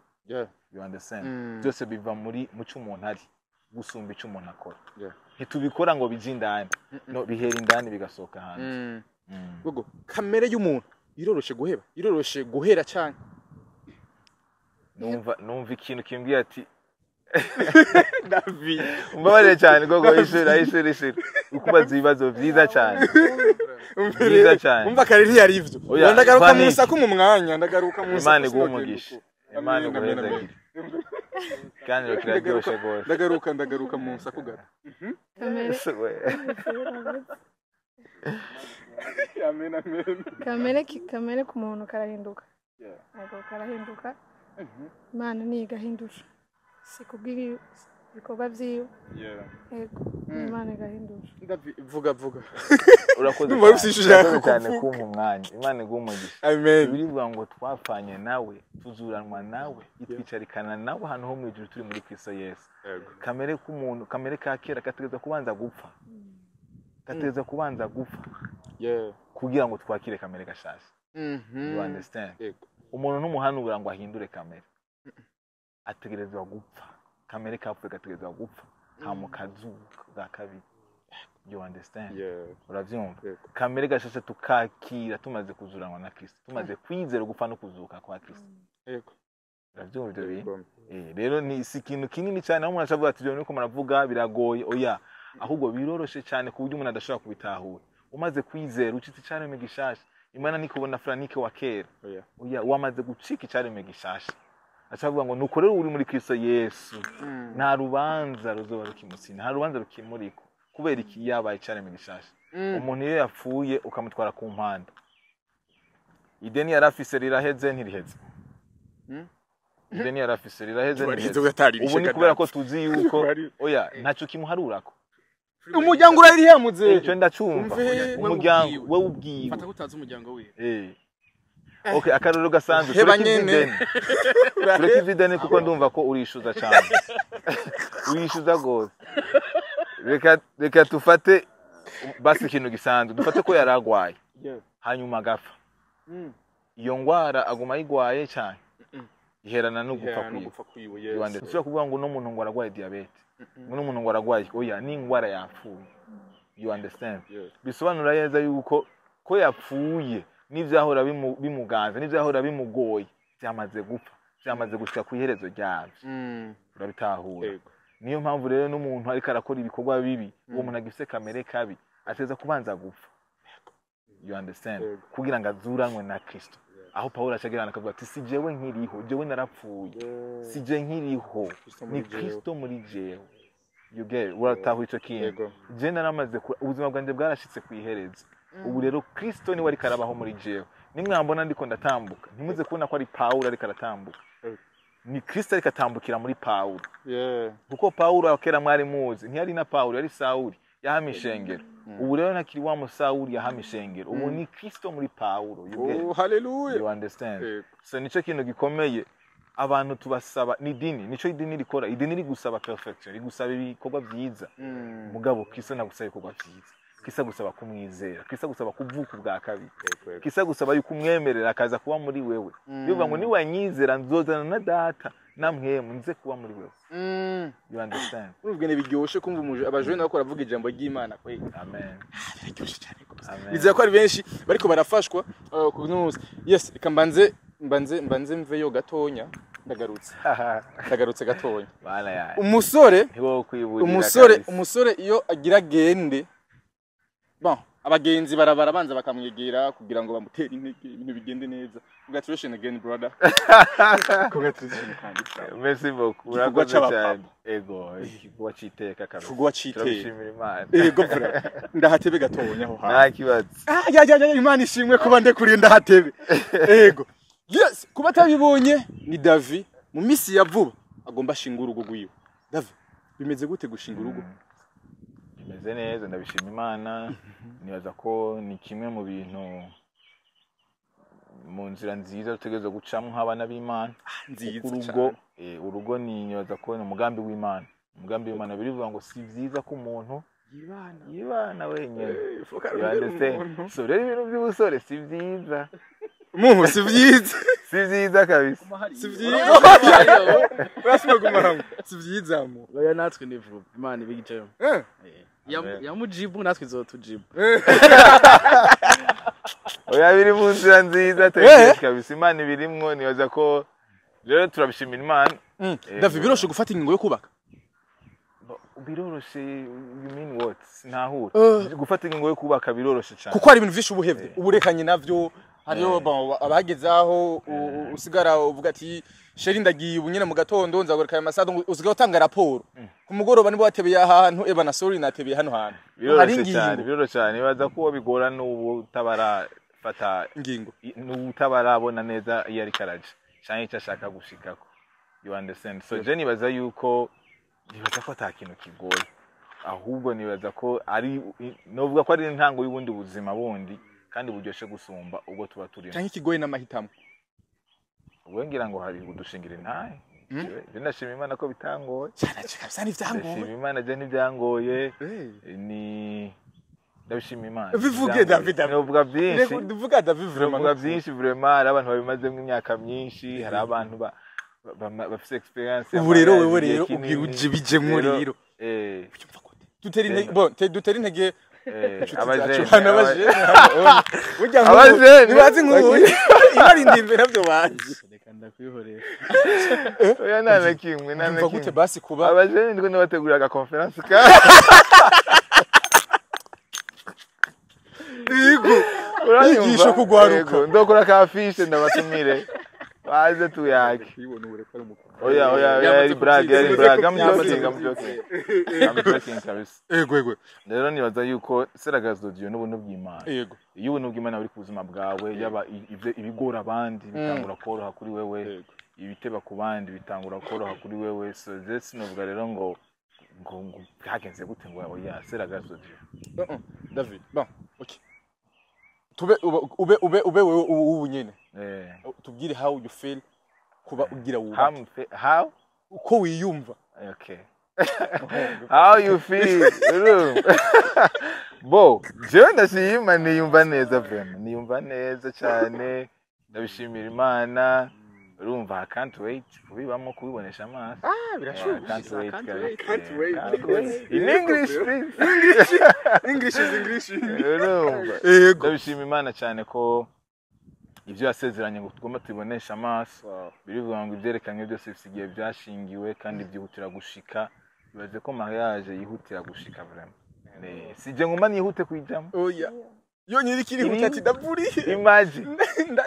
You understand? Byose biva muri muco umuntu ari gusumba icyo umuntu akora. Ntitubikora ngo bije indani, no bihera indani bigasohoka hanze. Gogo, kamere y'umuntu iroroshe guheba, iroroshe guhera cyane? Numva ikintu kimbwiye ati David Mbabarire cyane gogo, ishuri ishuri ishuri, ukubaza ibibazo vyiza cyane, vyiza cyane. Umva kare ntiyari ivyo. Oya, ndagaruka mu Fanny. rusaku mu mwanya, ndagaruka mu rusaku. Imana iguhe Sinogenda umugisha. uko. Imana Amen, amen, iguhezagire. Amen. Ikiganiro kiraryoshe rwose. Ndagaruka mu rusaku gato. Kamere. We. Amen, amen. Kamere ku muntu karahinduka. Yego, karahinduka. Imana niyo igahindura, si kubw'ibikorwa vyiwe. Yego, Imana igahindura. David, vuga vuga. Urakoze Ndumva cyane. ufise ijambo Urakoze cyane kuvuga. kumpa umwanya. Imana iguhe umugisha. Amen. Birivuga ngo twapfanye nawe, tuzuranwa nawe, itwicarikana nawe ahantu ho mu ijuru turi muri Kristo Yesu. Kamere k'umuntu, kamere ka kera gategerezwa kubanza gupfa, gategerezwa kubanza gupfa kugira ngo twakire kamere gashasha. You understand? Yego. Umuntu ntumuhanura ngo ahindure kamere, ategerezwa gupfa. Kamere kapfuye gategerezwa gupfa, hama kazuka bwa kabiri. You understand? Uravyumva? Yego. Kamere gashasha tukakira tumaze kuzuranwa na Kristo, tumaze kwizera gupfa no kuzuka kwa Kristo. Uravyumva ivyo bintu? Yego. Rero ni si ikintu kinini cyane aho umuntu ashavuga ati ibyo nuko muravuga biragoye. Oya, ahubwo biroroshe cyane ku buryo umuntu adashobora kubitahura. Umaze kwizera, ucitse icaremwe gishasha. Imana nikubona Franike wa kera. Oya. Oya, wamaze gucika icaremwe gishasha. Acavuga ngo nuko rero uri muri Kristo Yesu, nta rubanza ruzoba rukimutsinda, nta rubanza rukimuriko. Kubera iki? Yabaye icaremwe gishasha. Umuntu iyo yapfuye ukamutwara ku mpanda, ideni yari afise riraheze, ntiriheze? Ideni yari afise riraheze, Warize ntiriheze? ugataririshe. Ubu ni kubera ko tuzi yuko oya, ntacyo kimuharurako. Umuryango urariha muze. Icyo ndacumva. Umve. Umuryango Wewe wewe ubwiwe. Fata ko utazi umuryango wiwe. Okay, akarorero gasanzwe. Heba Tureke nyene. ivy'ideni, tureke ivy'ideni, kuko ndumva ko urishuza cyane, urishuza rwose. Reka tufate basi ikintu gisanzwe, dufate ko yari agwaye hanyuma agapfa. Iyo ngwara aguma ayigwaye cyane, iherana no gupfa Yeah, no kwiwe. gupfa kwiwe, You yes. understand? Ushobora kuvuga ngo uno muntu ngo aragwaye diabète, uno muntu ngo aragwaye, oya, ni ingwara yapfuye. You understand? Bisobanura neza yuko ko yapfuye, n'ivyahora bimuganza, n'ivyahora bimugoye byamaze gupfa, byamaze gushika ku iherezo ryabyo. Urabitahura? Yego. Niyo mpamvu rero n'umuntu ariko arakora ibikorwa bibi, uwo muntu agifise kamere kabi ateza kubanza gupfa. You understand? Yego. Kugira ngo azuranwe na Kristo, aho Pawulo acagerana akavuga ati si jewe nkiriho, jewe narapfuye, si je nkiriho, Kristo muri ni jewe. Kristo muri jewe. You get? Uratahuye ico kintu? Yego. Je naramaze ubuzima bwanjye bwarashitse ku iherezo. Ubu rero Kristo niwe ariko arabaho muri jewe. Nimwambona ndiko ndatambuka, ntimuze kubona ko ari Pawulo ariko aratambuka, ni Kristo ariko atambukira muri Pawulo. Kuko Pawulo kera mwari muzi ntiyari na Pawulo, yari Sawuli yahama ishengero. Ubu rero ntakiri wa Musawuli yahama ishengero, ubu ni Kristo muri Pawulo. You get? Oh, hallelujah. You understand? Yego. So nico kintu gikomeye abantu tubasaba ni idini, nico idini rikora. Idini rigusaba perfection, rigusaba ibikorwa vyiza. Mugabo Kristo ntagusaba ibikorwa vyiza. Kristo agusaba kumwizera, Kristo agusaba kuvuka ubwa kabiri. Yego, yego. Kristo agusaba yuko umwemerera akaza kuba muri wewe. Bivuga ngo niwanyizera nzozana na Data namwemu nze kuba muri wewe. You understand? Urumva ingene biryoshe kumva abajene bariko baravuga ijambo ry'Imana kwe? Amen. Biraryoshe cyane rwose. Amen. Nizera ko ari benshi bariko barafashwa ku munsi. Yes, reka mbanze mveyo gatonya, ndagarutse. Ndagarutse gatonya. Bana yaye. Umusore Ntiwo kwiburira umusore kabisa. Umusore iyo agira gende, bon, abagenzi barabara banza bakamwegera kugira ngo bamutere intege, ibintu bigende neza. Congratulations again, brother, congratulations kandi. Merci beaucoup. Igikorwa Urakoze c'abapapa. cyane. Ego, igikorwa c'iteka kabisa. Igikorwa c'iteka. Turabishimira Imana. Ego vra, ndahatebe gatonya aho hantu. Nta kibazo. Ah, ya ya ya, Imana ishimwe kuba ndekuriye ndahatebe. Ego, yes, kuba atabibonye ni Davi, mu misi ya vuba agomba ashinga urugo rwiwe. Davi, bimeze gute gushinga urugo? Bimeze neza, ndabishima Imana. Nibaza ko ni kimwe mu bintu mu nzira nziza dutegerezwa gucamo nk'abana b'Imana. Nziza Kuko urugo cyane. Urugo ni, nibaza ko ni umugambi w'Imana. Umugambi w'Imana birivuga ngo si byiza ko umuntu yibana yibana wenyine. Eh, fuka. You understand? So rero ibintu by'ubusore si byiza. Muhu si byiza. Si byiza kabisa. Si byiza, urasubira guma hamwe, si byiza mu Oya, natwe ni vuba, Imana ibigijemo. Amen. Yamujibu natwe izotujibu. Oya, biri mu nzira nziza tekereza kabisa, Imana ibirimwo. Nibaza ko rero turabishimira Imana. David, biroshe gufata ingingo yo kubaka? Biroroshe, you mean what? Sinahura. Gufata ingingo yo kubaka biroroshe cyane. Kuko hari ibintu vyinshi ubuhevye, uburekanye navyo, hariyo abageze aho usigara uvuga ati chéri, ndagiye ubu nyene mu gatondo, nzagaruka aya masaha, usigaye utanga raporo ku mugoroba nibo watebeye ahantu, eba na sorry, natebeye hano hantu. Hari Biroroshe cyane. ingingo. Biroroshe cyane. Nibaza ko uwo bigora n'ubu utabarafata Ingingo. N'ubu utabarabona neza iyo ariko araja canke icyo ashaka gushikako, you understand? So je nibaza yuko, nibaza ko ata kintu kigoye, ahubwo nibaza ko ari, novuga ko ari intango y'ubundi buzima bundi kandi buryoshe gusumba ubwo tuba turimo. Canke ikigoye n'amahitamo. Ubwo ngira ngo hari udushingira intahe. Je ndashima Imana ko bitangoye. Cyane kabisa, n'ivyangoye. Ndashima Imana, je ntibyangoye, ni ndabishima Imana. Bivuge, Ntibyangoye. David. David. Novuga byinshi. Vuga, David, vraiment. Novuga byinshi vraiment. Hari abantu babimazemo imyaka myinshi, hari abantu bafise experience Ubu rero y'amariage wewe igihe rero kinini. ubwira uje bijemwo rero. Ubyumva gute? Dutera intege, bon, dutera intege inshuti zacu abajene, hano, abajene hano, burya nk'ubu Abajene. ntibazi nk'ubu ibarindira imbere ntabyo bazi. Reka ndakwihorera. Oya, nta na kimwe, nta na Ubyumva gute kimwe. basi kuba Abajene ndiko ndabategurira aga conference ka yego Uranyumva? Inyigisho kugwaruka. Yego, ndokora ka affiche ndabatumire baze tuyake. Oya, oya, oya, yari brag, yari brag. I'm joking, I'm joking, I'm joking kabisa. Yego. Rero nibaza yuko seragazo Dieu n'ubuntu bw'Imana. Iyo ubuntu bw'Imana buri ku buzima bwawe, yaba ibigora abandi bitangura koroha kuri wewe, ibiteba ku bandi bitangura koroha kuri wewe. So je sinovuga rero ngo byagenze gute, ngo oya, seragazo Dieu. David, bon, ok, tube ube wewe ubu nyene, tubwire how you feel kuba ugira wubake. How Uko wiyumva. Okay, how you feel? Urumva? Bo jewe ndashima, niyumva neza vraiment, niyumva neza cyane, ndabishimira Imana. Urumva, I can't wait kubibamo, kubibonesha amaso. Ah. Yeah, I can't wait, Can't guys. wait. Can't Yeah, wait. can't wait. In English, please. English is English. Urumva, Yego. ndabishima Imana cyane ko ibyo yasezeranye ngo tugomba tubiboneshe amaso. Birivuga ngo ibyerekanywe byose bifite igihe byashingiwe kandi byihutira gushika. Bibaze ko mariage yihutira gushika vraiment. Si je nguma nihute kuyijamo. Oya, yonyine ikirihuta ati ndavuriye. Imagine.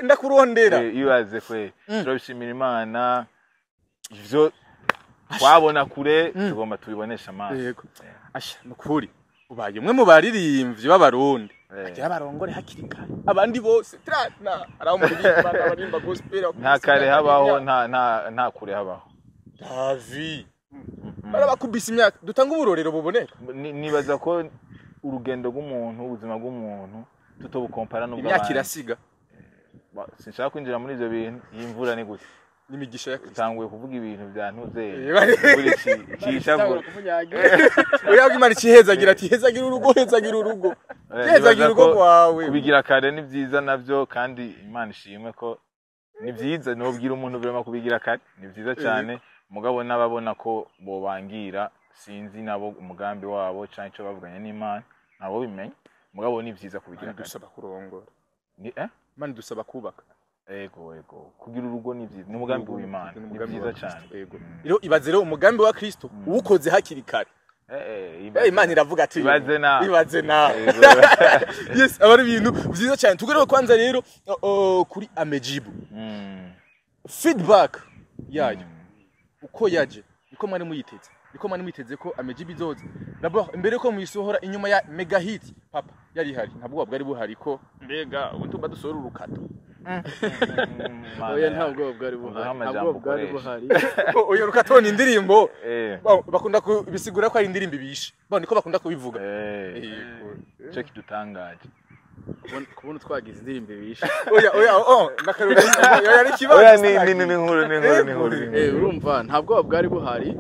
Ndakurondera. Ibaze kwe. Turabishimira Imana, ivyo twabona kure tugomba tubibonesha amaso. Yego. Asha, nukuri ubaye umwe mu baririmbyi b'Abarundi agira abarongore hakiri kare abandi bose trana araho muririmba n'abarimba gospel. Nta kare habaho, nta kure habaho. Davi, barabakubise imyaka, dutanga uburorero buboneka. Nibaza ko urugendo rw'umuntu, ubuzima bw'umuntu tutobukompara Imyaka n'ubw'abandi. irasiga. Sinshaka kwinjira muri ivyo bintu. Iyi mvura ni gute? N'imigisha ya Kristo. Utanguye kuvuga ibintu bya ntuzeye. Bari- Imvura icisha. Oya, Imana ikihezagira ati hezagira urugo, hezagira urugo, hezagira Nibaza urugo ko rwawe. Kubigira kare ni byiza navyo, kandi Imana ishimwe ko ni byiza. Nobwira umuntu vraiment kubigira kare ni byiza cyane, mugabo n'ababona ko bobangira, sinzi nabo umugambi wabo canke ico bavuganye n'Imana, nabo bimenya, mugabo ni byiza kubigira Imana kare. idusaba kurongora. Ni eh Imana idusaba kubaka. Ego, kugira urugo ni byiza, ni umugambi w'Imana, ni Umugambi byiza wa Kristo, cyane. yego. Rero ibaze rero umugambi wa Kristo uwukoze hakiri kare. Imana iravuga ati Ibaze nawe. Ibaze nawe. Yego. Yes, aba ari ibintu byiza cyane. Tugaruke kwanza rero kuri Amejibu. Feedback yayo uko yaje, niko mwari muyiteze, niko mwari mwiteze ko Amejibu izoza? D'abord imbere ko muyisohora, inyuma ya mega hit Papa yari ihari, ntabwo bwari buhari ko mbega ubu tuba dusohora urukato? Oya, nta bwoba bwari buhari, nta amajambo bwoba bwari ukoresha. buhari. Oya, urukato ni indirimbo. Bakunda kubisigura ko ari indirimbo ibishe bo, niko bakunda kubivuga. Ico kidutangaje. Kubona twagize indirimbo ibishe. Oya, oh, nakaruri oya, ari kibazo. Oya, ni inkuru, ni inkuru, ni inkuru, ni inkuru. Urumva, nta bwoba bwari buhari,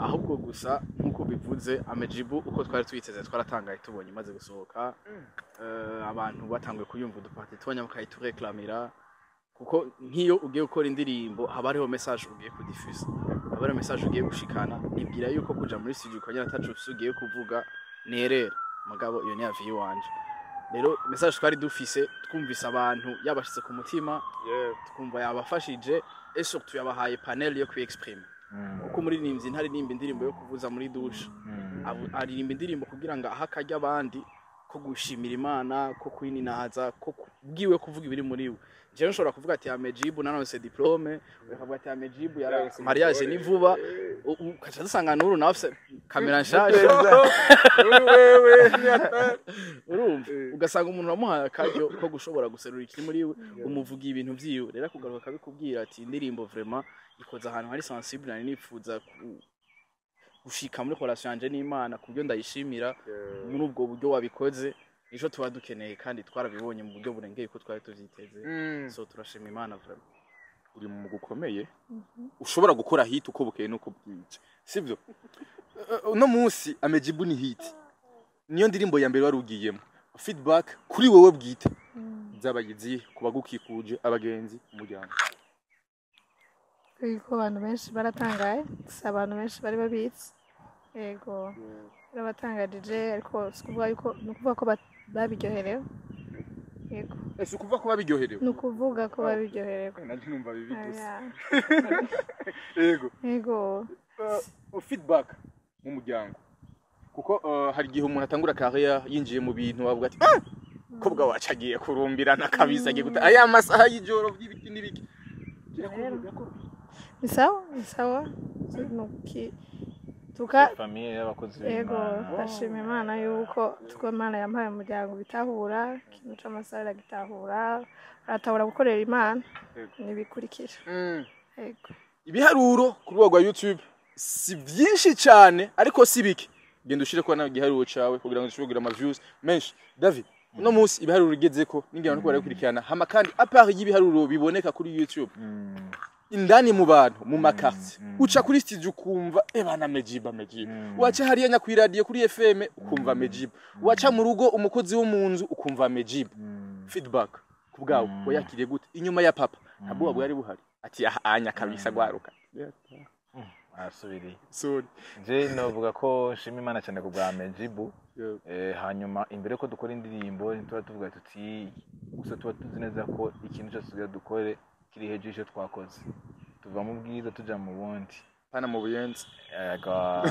ahubwo gusa nk'uko bivuze, Amejibu uko twari twiteze, twaratangaye tubonye imaze gusohoka. Abantu batanguye kuyumva, uduparti tubonye bakayitureklamira, kuko nk'iyo ugiye gukora indirimbo haba hariho message ugiye kudifuza, haba hariho message ugiye gushikana. Nibwira yuko kuja muri studio ukongera ataco ufise ugiye kuvuga nerera, mugabo iyo ni avis wanje. Rero message twari dufise, twumvise abantu yabashize ku mutima, twumva yabafashije, et surtout yabahaye panel yo kwiexprime, kuko umuririmbyi ntaririmba indirimbo yo kuvuza muri douche. Aririmba indirimbo kugira ngo ahe akarya abandi ko gushimira Imana, ko kwininahaza, ko bwiwe kuvuga ibiri muri we. Jewe nshobora kuvuga ati Amejibu naronse diplôme, ukavuga ati Amejibu yararonse mariage ni vuba, ukaca dusanga Nuru nawe afise kamera nshasha. Urumva, ugasanga umuntu wamuhaye akaryo ko gushobora guserura ikiri muri we, umuvuga ibintu vyiwe, rero akugaruka akabikubwira ati indirimbo vraiment ikoze ahantu hari sensible, nari nifuza gushika muri relation yanje n'Imana, ku buryo ndayishimira muri ubwo buryo wabikoze. Nico tuba dukeneye, kandi twarabibonye mu buryo burengeye uko twari tuvyiteze. So turashima Imana vraiment. Uri mu mugwi ukomeye ushobora gukora hit uko bukeye nuko bwije, sivyo? Uno munsi Amejibu ni hit, niyo ndirimbo ya mbere wari ugiyemo. Feedback kuri wowe bwite zabagizi, ku bagukikuje, abagenzi, umuryango? Yuko abantu benshi baratangaye, si abantu benshi bari babitse. Yego, barabatangarije, ariko si ukuvuga yuko, ni ukuvuga ko babiryoherewe. Yego. Ese ukuvuga ko babiryoherewe? Ni ukuvuga ko babiryoherewe. Nanjye numva bibi gusa. Aya. Yego. Yego. Feedback mu muryango, kuko hari igihe umuntu atangura carrière yinjiye mu bintu bavuga ati ah kobwa wacu agiye kurumbirana kabisa, agiye guta aya masaha y'ijoro by'ibiki n'ibiki. Ni sawa, ni sawa. Nuki tuka Famille y'abakozi Yego. b'Imana. Ndashima Imana yuko tuko Imana yampaye umuryango bitahura ikintu c'amasaha, iragitahura, baratahura gukorera Imana n'ibikurikira. Yego. Ibiharuro ku rubuga rwa YouTube si byinshi cyane, ariko si bike. Genda ushire ko nawe igiharuro cawe kugira ngo dushobore kugira ama views menshi. David, uno munsi ibiharuro ugezeko n'ingira abantu barakurikirana, hama kandi à part y'ibiharuro biboneka kuri YouTube, indani mu bantu, mu makartier, uca kuri studio ukumva ebana Mejiba, Mejiba, waca hariya nya kuri radio, kuri FM, ukumva Mejiba, waca mu rugo umukozi wo mu nzu ukumva Mejiba. Feedback ku bwawe wayakiriye gute? Inyuma ya papa ntabwo bwari buhari ati aha anya kabisa gwaruka? Arasubiriye. Sorry. Je novuga ko nshima Imana cyane ku bwa Mejibu. Hanyuma imbere ko dukora indirimbo tuba tuvuga tuti gusa tuba tuzi neza ko ikintu cyose tugira dukore kiri hejuru y'icyo twakoze, tuva mu bwiza tuja mu bundi. Pana mu buyenzi. Yego,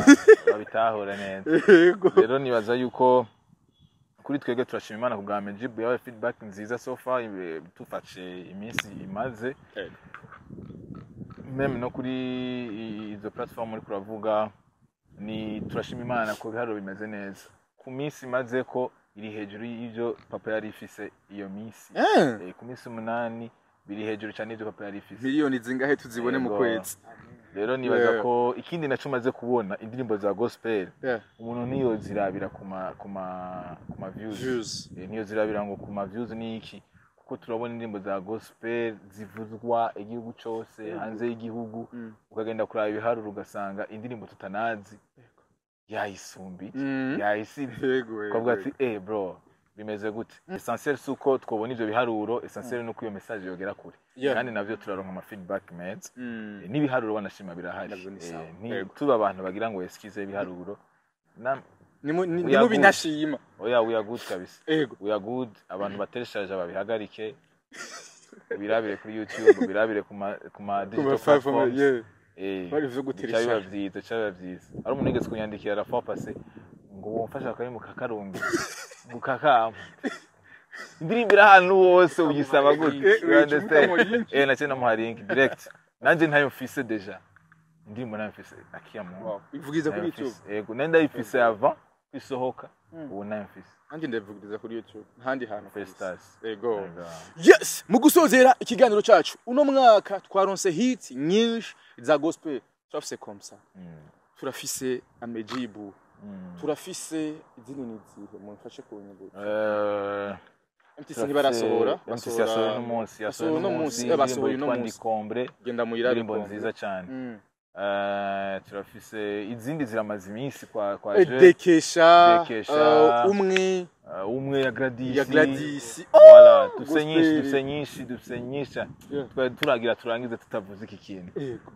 babitahure neza. Yego. Rero nibaza yuko kuri twebwe turashima Imana ku bwa Mejibu, yabaye feedback nziza so far, tufashe iminsi imaze. Même no kuri izo platform uri kuravuga, ni turashima Imana ko ibiharuro bimeze neza ku minsi imaze, ko iri hejuru y'ibyo papa yari ifise iyo minsi. Ku minsi 8 biri hejuru cyane y'ibyo papa yari ifise. Miliyoni zingahe tuzibone mu Yego. kwezi? Rero nibaza ko ikindi naco maze kubona, indirimbo za gospel, umuntu niyo zirabira ku ma views. Views. Niyo zirabira ngo ku ma views ni iki, kuko turabona indirimbo za gospel zivuzwa igihugu cose, hanze y'igihugu, ukagenda kuraba ibiharuro ugasanga indirimbo tutanazi yayisumbiye, yayisibye. Ukavuga ati eh bro, bimeze gute? Essentiel si uko twobona ivyo biharuro, essentiel ni uko iyo message yogera kure. Kandi navyo turaronka ama feedback meza. N'ibiharuro wanashima birahari. Navyo ni sawa. Tuba abantu bagira ngo excuse ibiharuro. We Ni are mu binashima. Oya, we are good kabisa. We are good. Abantu batereshaje babihagarike, birabire kuri YouTube, birabire ku ma digital platforms. Bari vyo Bica biba guteresha. vyiza, bica biba vyiza. Ari umuntu yigeze kunyandikira la fois passée ngo womfasha akarimu kakarungu ngo kakama indirimbo iri ahantu hose, uyisaba gute? You understand? Naciye namuha link direct. Nanje ntayo mfise déjà, indirimbo nayo mfise akiya muntu. Wow. Ivugiriza kuri Nayo YouTube. mfise. Yego, nari ndayifise avant kwisohoka, ubu nayo mfise. Nanjye ndavugiriza kuri YouTube. Ntandi hantu. Festas. Yego. Yego. Yes, mu gusozera ikiganiro cacu, uno mwaka twaronse hit nyinshi za gospel. Turafise Komsa. Turafise Amejibu. Turafise izindi, ni izihe? Mumfashe kunyibutsa. MTC ntibarasohora. MTC yasohoye uno munsi, yasohoye Basohora uno uno munsi. munsi, basohoye Indirimbo uno yitwa munsi. Ndikombre. Genda muyirabe. Indirimbo nziza cyane. Turafise izindi ziramaze iminsi kwa Dekesha, Dekesha. umwe. Umwe ya Gladys. Ya Gladys. Voilà, dufise nyinshi, Gospel. dufise nyinshi, dufise nyinshi. Twari turagira turangize tutavuze iki kintu.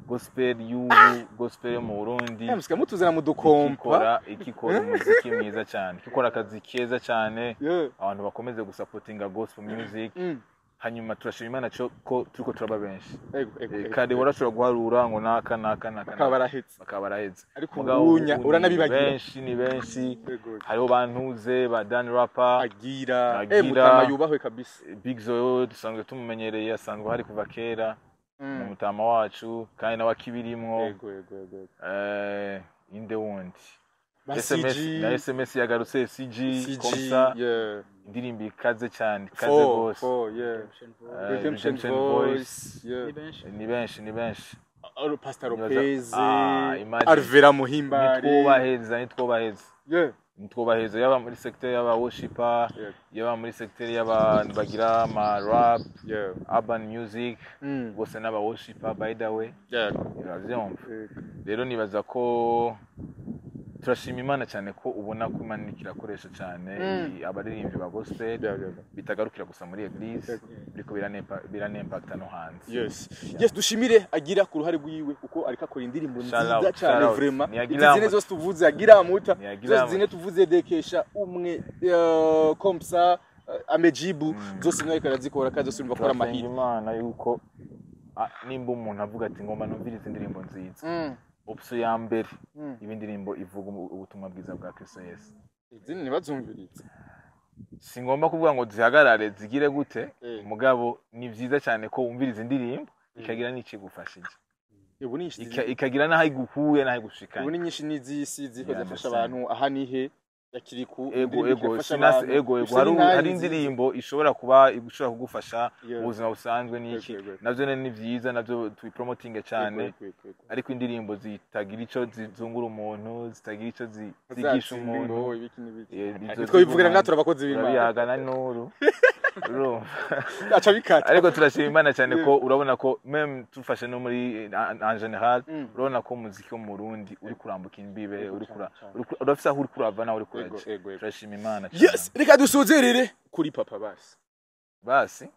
Gospel y'ubu, gospel yo mu Burundi Musika mutuzana mu dukompa. ikikora umuziki mwiza cyane, ikikora akazi keza cyane. Abantu bakomeze gusapotinga gospel music. Hanyuma turashima Imana cyo ko turiko turaba benshi. Ego, ego. Kare warashobora guharura ngo naka, naka, naka, Bakaba barahetse. Bakaba barahetse. Ariko Mugabo ubunya ubu ni uranabibagira. benshi, ni benshi. Ego. Hariho bantuze ba Dan Rapper. Agira. Agira. Mutama yubahwe kabisa. Big Zoe dusanzwe tumumenyereye, asanzwe hari kuva kera, ni umutama wacu kandi nawe akibirimwo. Ego, ego, ego. Inde wundi? Ba SMS CG. Na SMS yagarutse, CG. CG. Komsa, indirimbo ikaze cyane, ikaze Four, rwose. four, yeah. Redemption Redemption Voice. Voice, yeah. Ni benshi. Ni benshi, ni benshi. Pastor Nibaza- Lopez, Ah, imagine. Alvera Muhimbare. Nitwobaheza, nitwobaheza. Nitwobaheza, yaba muri secteur y'aba worshiper, yaba muri secteur y'abantu bagira ama rap, urban music, bose n'aba worshiper, by the way. Uravyumva? Rero nibaza ko turashima Imana cyane ko ubona ko Imana iriko irakoresha cyane abaririmbyi ba gospel, bitagarukira gusa muri église, biriko biranempakta no hanze. Yes, dushimire Agira ku ruhare rwiwe, kuko ariko akora indirimbo Shout nziza out, cyane shout out. vraiment. Ni Agira Izi zine Muta. zose tuvuze, Agira Muta. Ni Agira Zose Muta. zine tuvuze, Dekesha umwe, Komsa, Amejibu, zose niwe ariko arazikora kandi zose urumva ko ari Turasenga amahirwe. Imana yuko nimba umuntu avuga ati ngomba numvirize indirimbo nziza, option ya mbere iba indirimbo ivuga ubutumwa bwiza bwa Kristo Yesu. Izindi ntibazumvirize. Si ngomba kuvuga ngo zihagarare zigire gute, mugabo ni byiza cyane ko wumviriza indirimbo ikagira n'ikigufashije, Ubu ni nyinshi ikagira n'aho igukuye n'aho ubu igushikanye. ni nyinshi n'iz'isi ziriko Yeah, zirafasha understand. abantu. Aha nihe yakiriku Ego. indirimbo Ego. irafasha Sinasi abantu. ego, ego. Ifise Hari n'intahe hari nziza. indirimbo ishobora kuba ishobora kugufasha mu buzima busanzwe n'iki, Ego, ego. navyo ni vyiza, navyo tubipromotinge cyane. Ego. Ariko indirimbo zitagira ico zizungura umuntu, zitagira ico zigisha Uzatsinda umuntu, ngo ibiki n'ibiki. Izo Nitwo bivugira ziguma- nga turabakozi b'Imana. Turabiyaga na nuru, urumva? Aca bikata. Ariko turashima Imana cyane ko urabona ko même tufashe no muri en général, urabona ko umuziki wo mu Burundi uri kurambuka imbibe, uri kura urafise aho uri kurava naho uri kuraja. Ego. Turashima Imana cyane. Yes, reka dusuzerere kuri papa basi. Basi,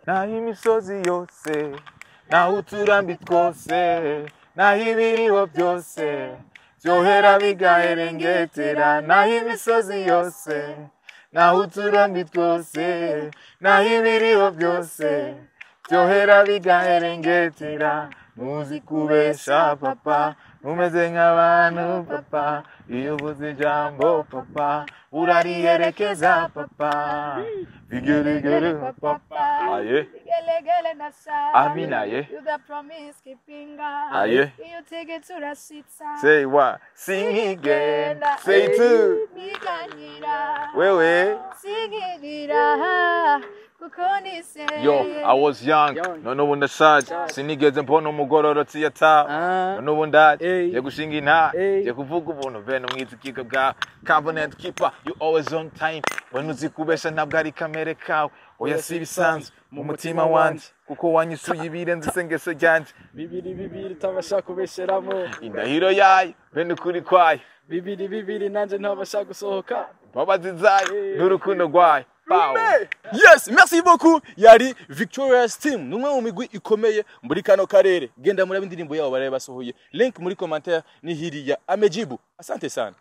naho imisozi yose, naho uturambi twose, naho ibiriho byose byohera bigaherengetera, naho imisozi yose, naho uturambi twose, naho ibiriho byose byohera bigaherengetera, muzi kubesha papa, umeze nk'abantu papa, iyo uvuze ijambo papa urariyerekeza papa, bigeregere papa, aye. Gelegele na sa. Amina, ye. You the promise keeping God. Aye. Iyo utegetse urashitsa. Say one, sing again, say two. Niganyira. Wewe. Singirira. Kuko niseye. Yo, I was young, none ubu ndashaje, sinigeze mbona umugororotsi yatawe, none ubu ndaje, Ey. ngiye gushinga inta, Ey. ngiye kuvuga ubuntu bene umwizigirwa bwa covenant keeper, you always on time, wena uzi kubesha ntabwo ari kamere kawe, oya si ibisanzwe mu mutima wanje, kuko wanyisuye ibirenze isengesho ryanje. Bibiri bibiri utabasha kubesheramo. Indahiro yayo, bene ukuri kwayo. Bibiri bibiri nanjye ntabasha gusohoka. Imbabazi zayo n'urukundo rwayo. Pow. Yes, merci beaucoup. Yari Victorious Team, numwe mu migwi ikomeye muri kano karere. Genda murabe indirimbo yabo baraye basohoye. Link muri commentaire ni hiriya. Amejibu. Asante sana.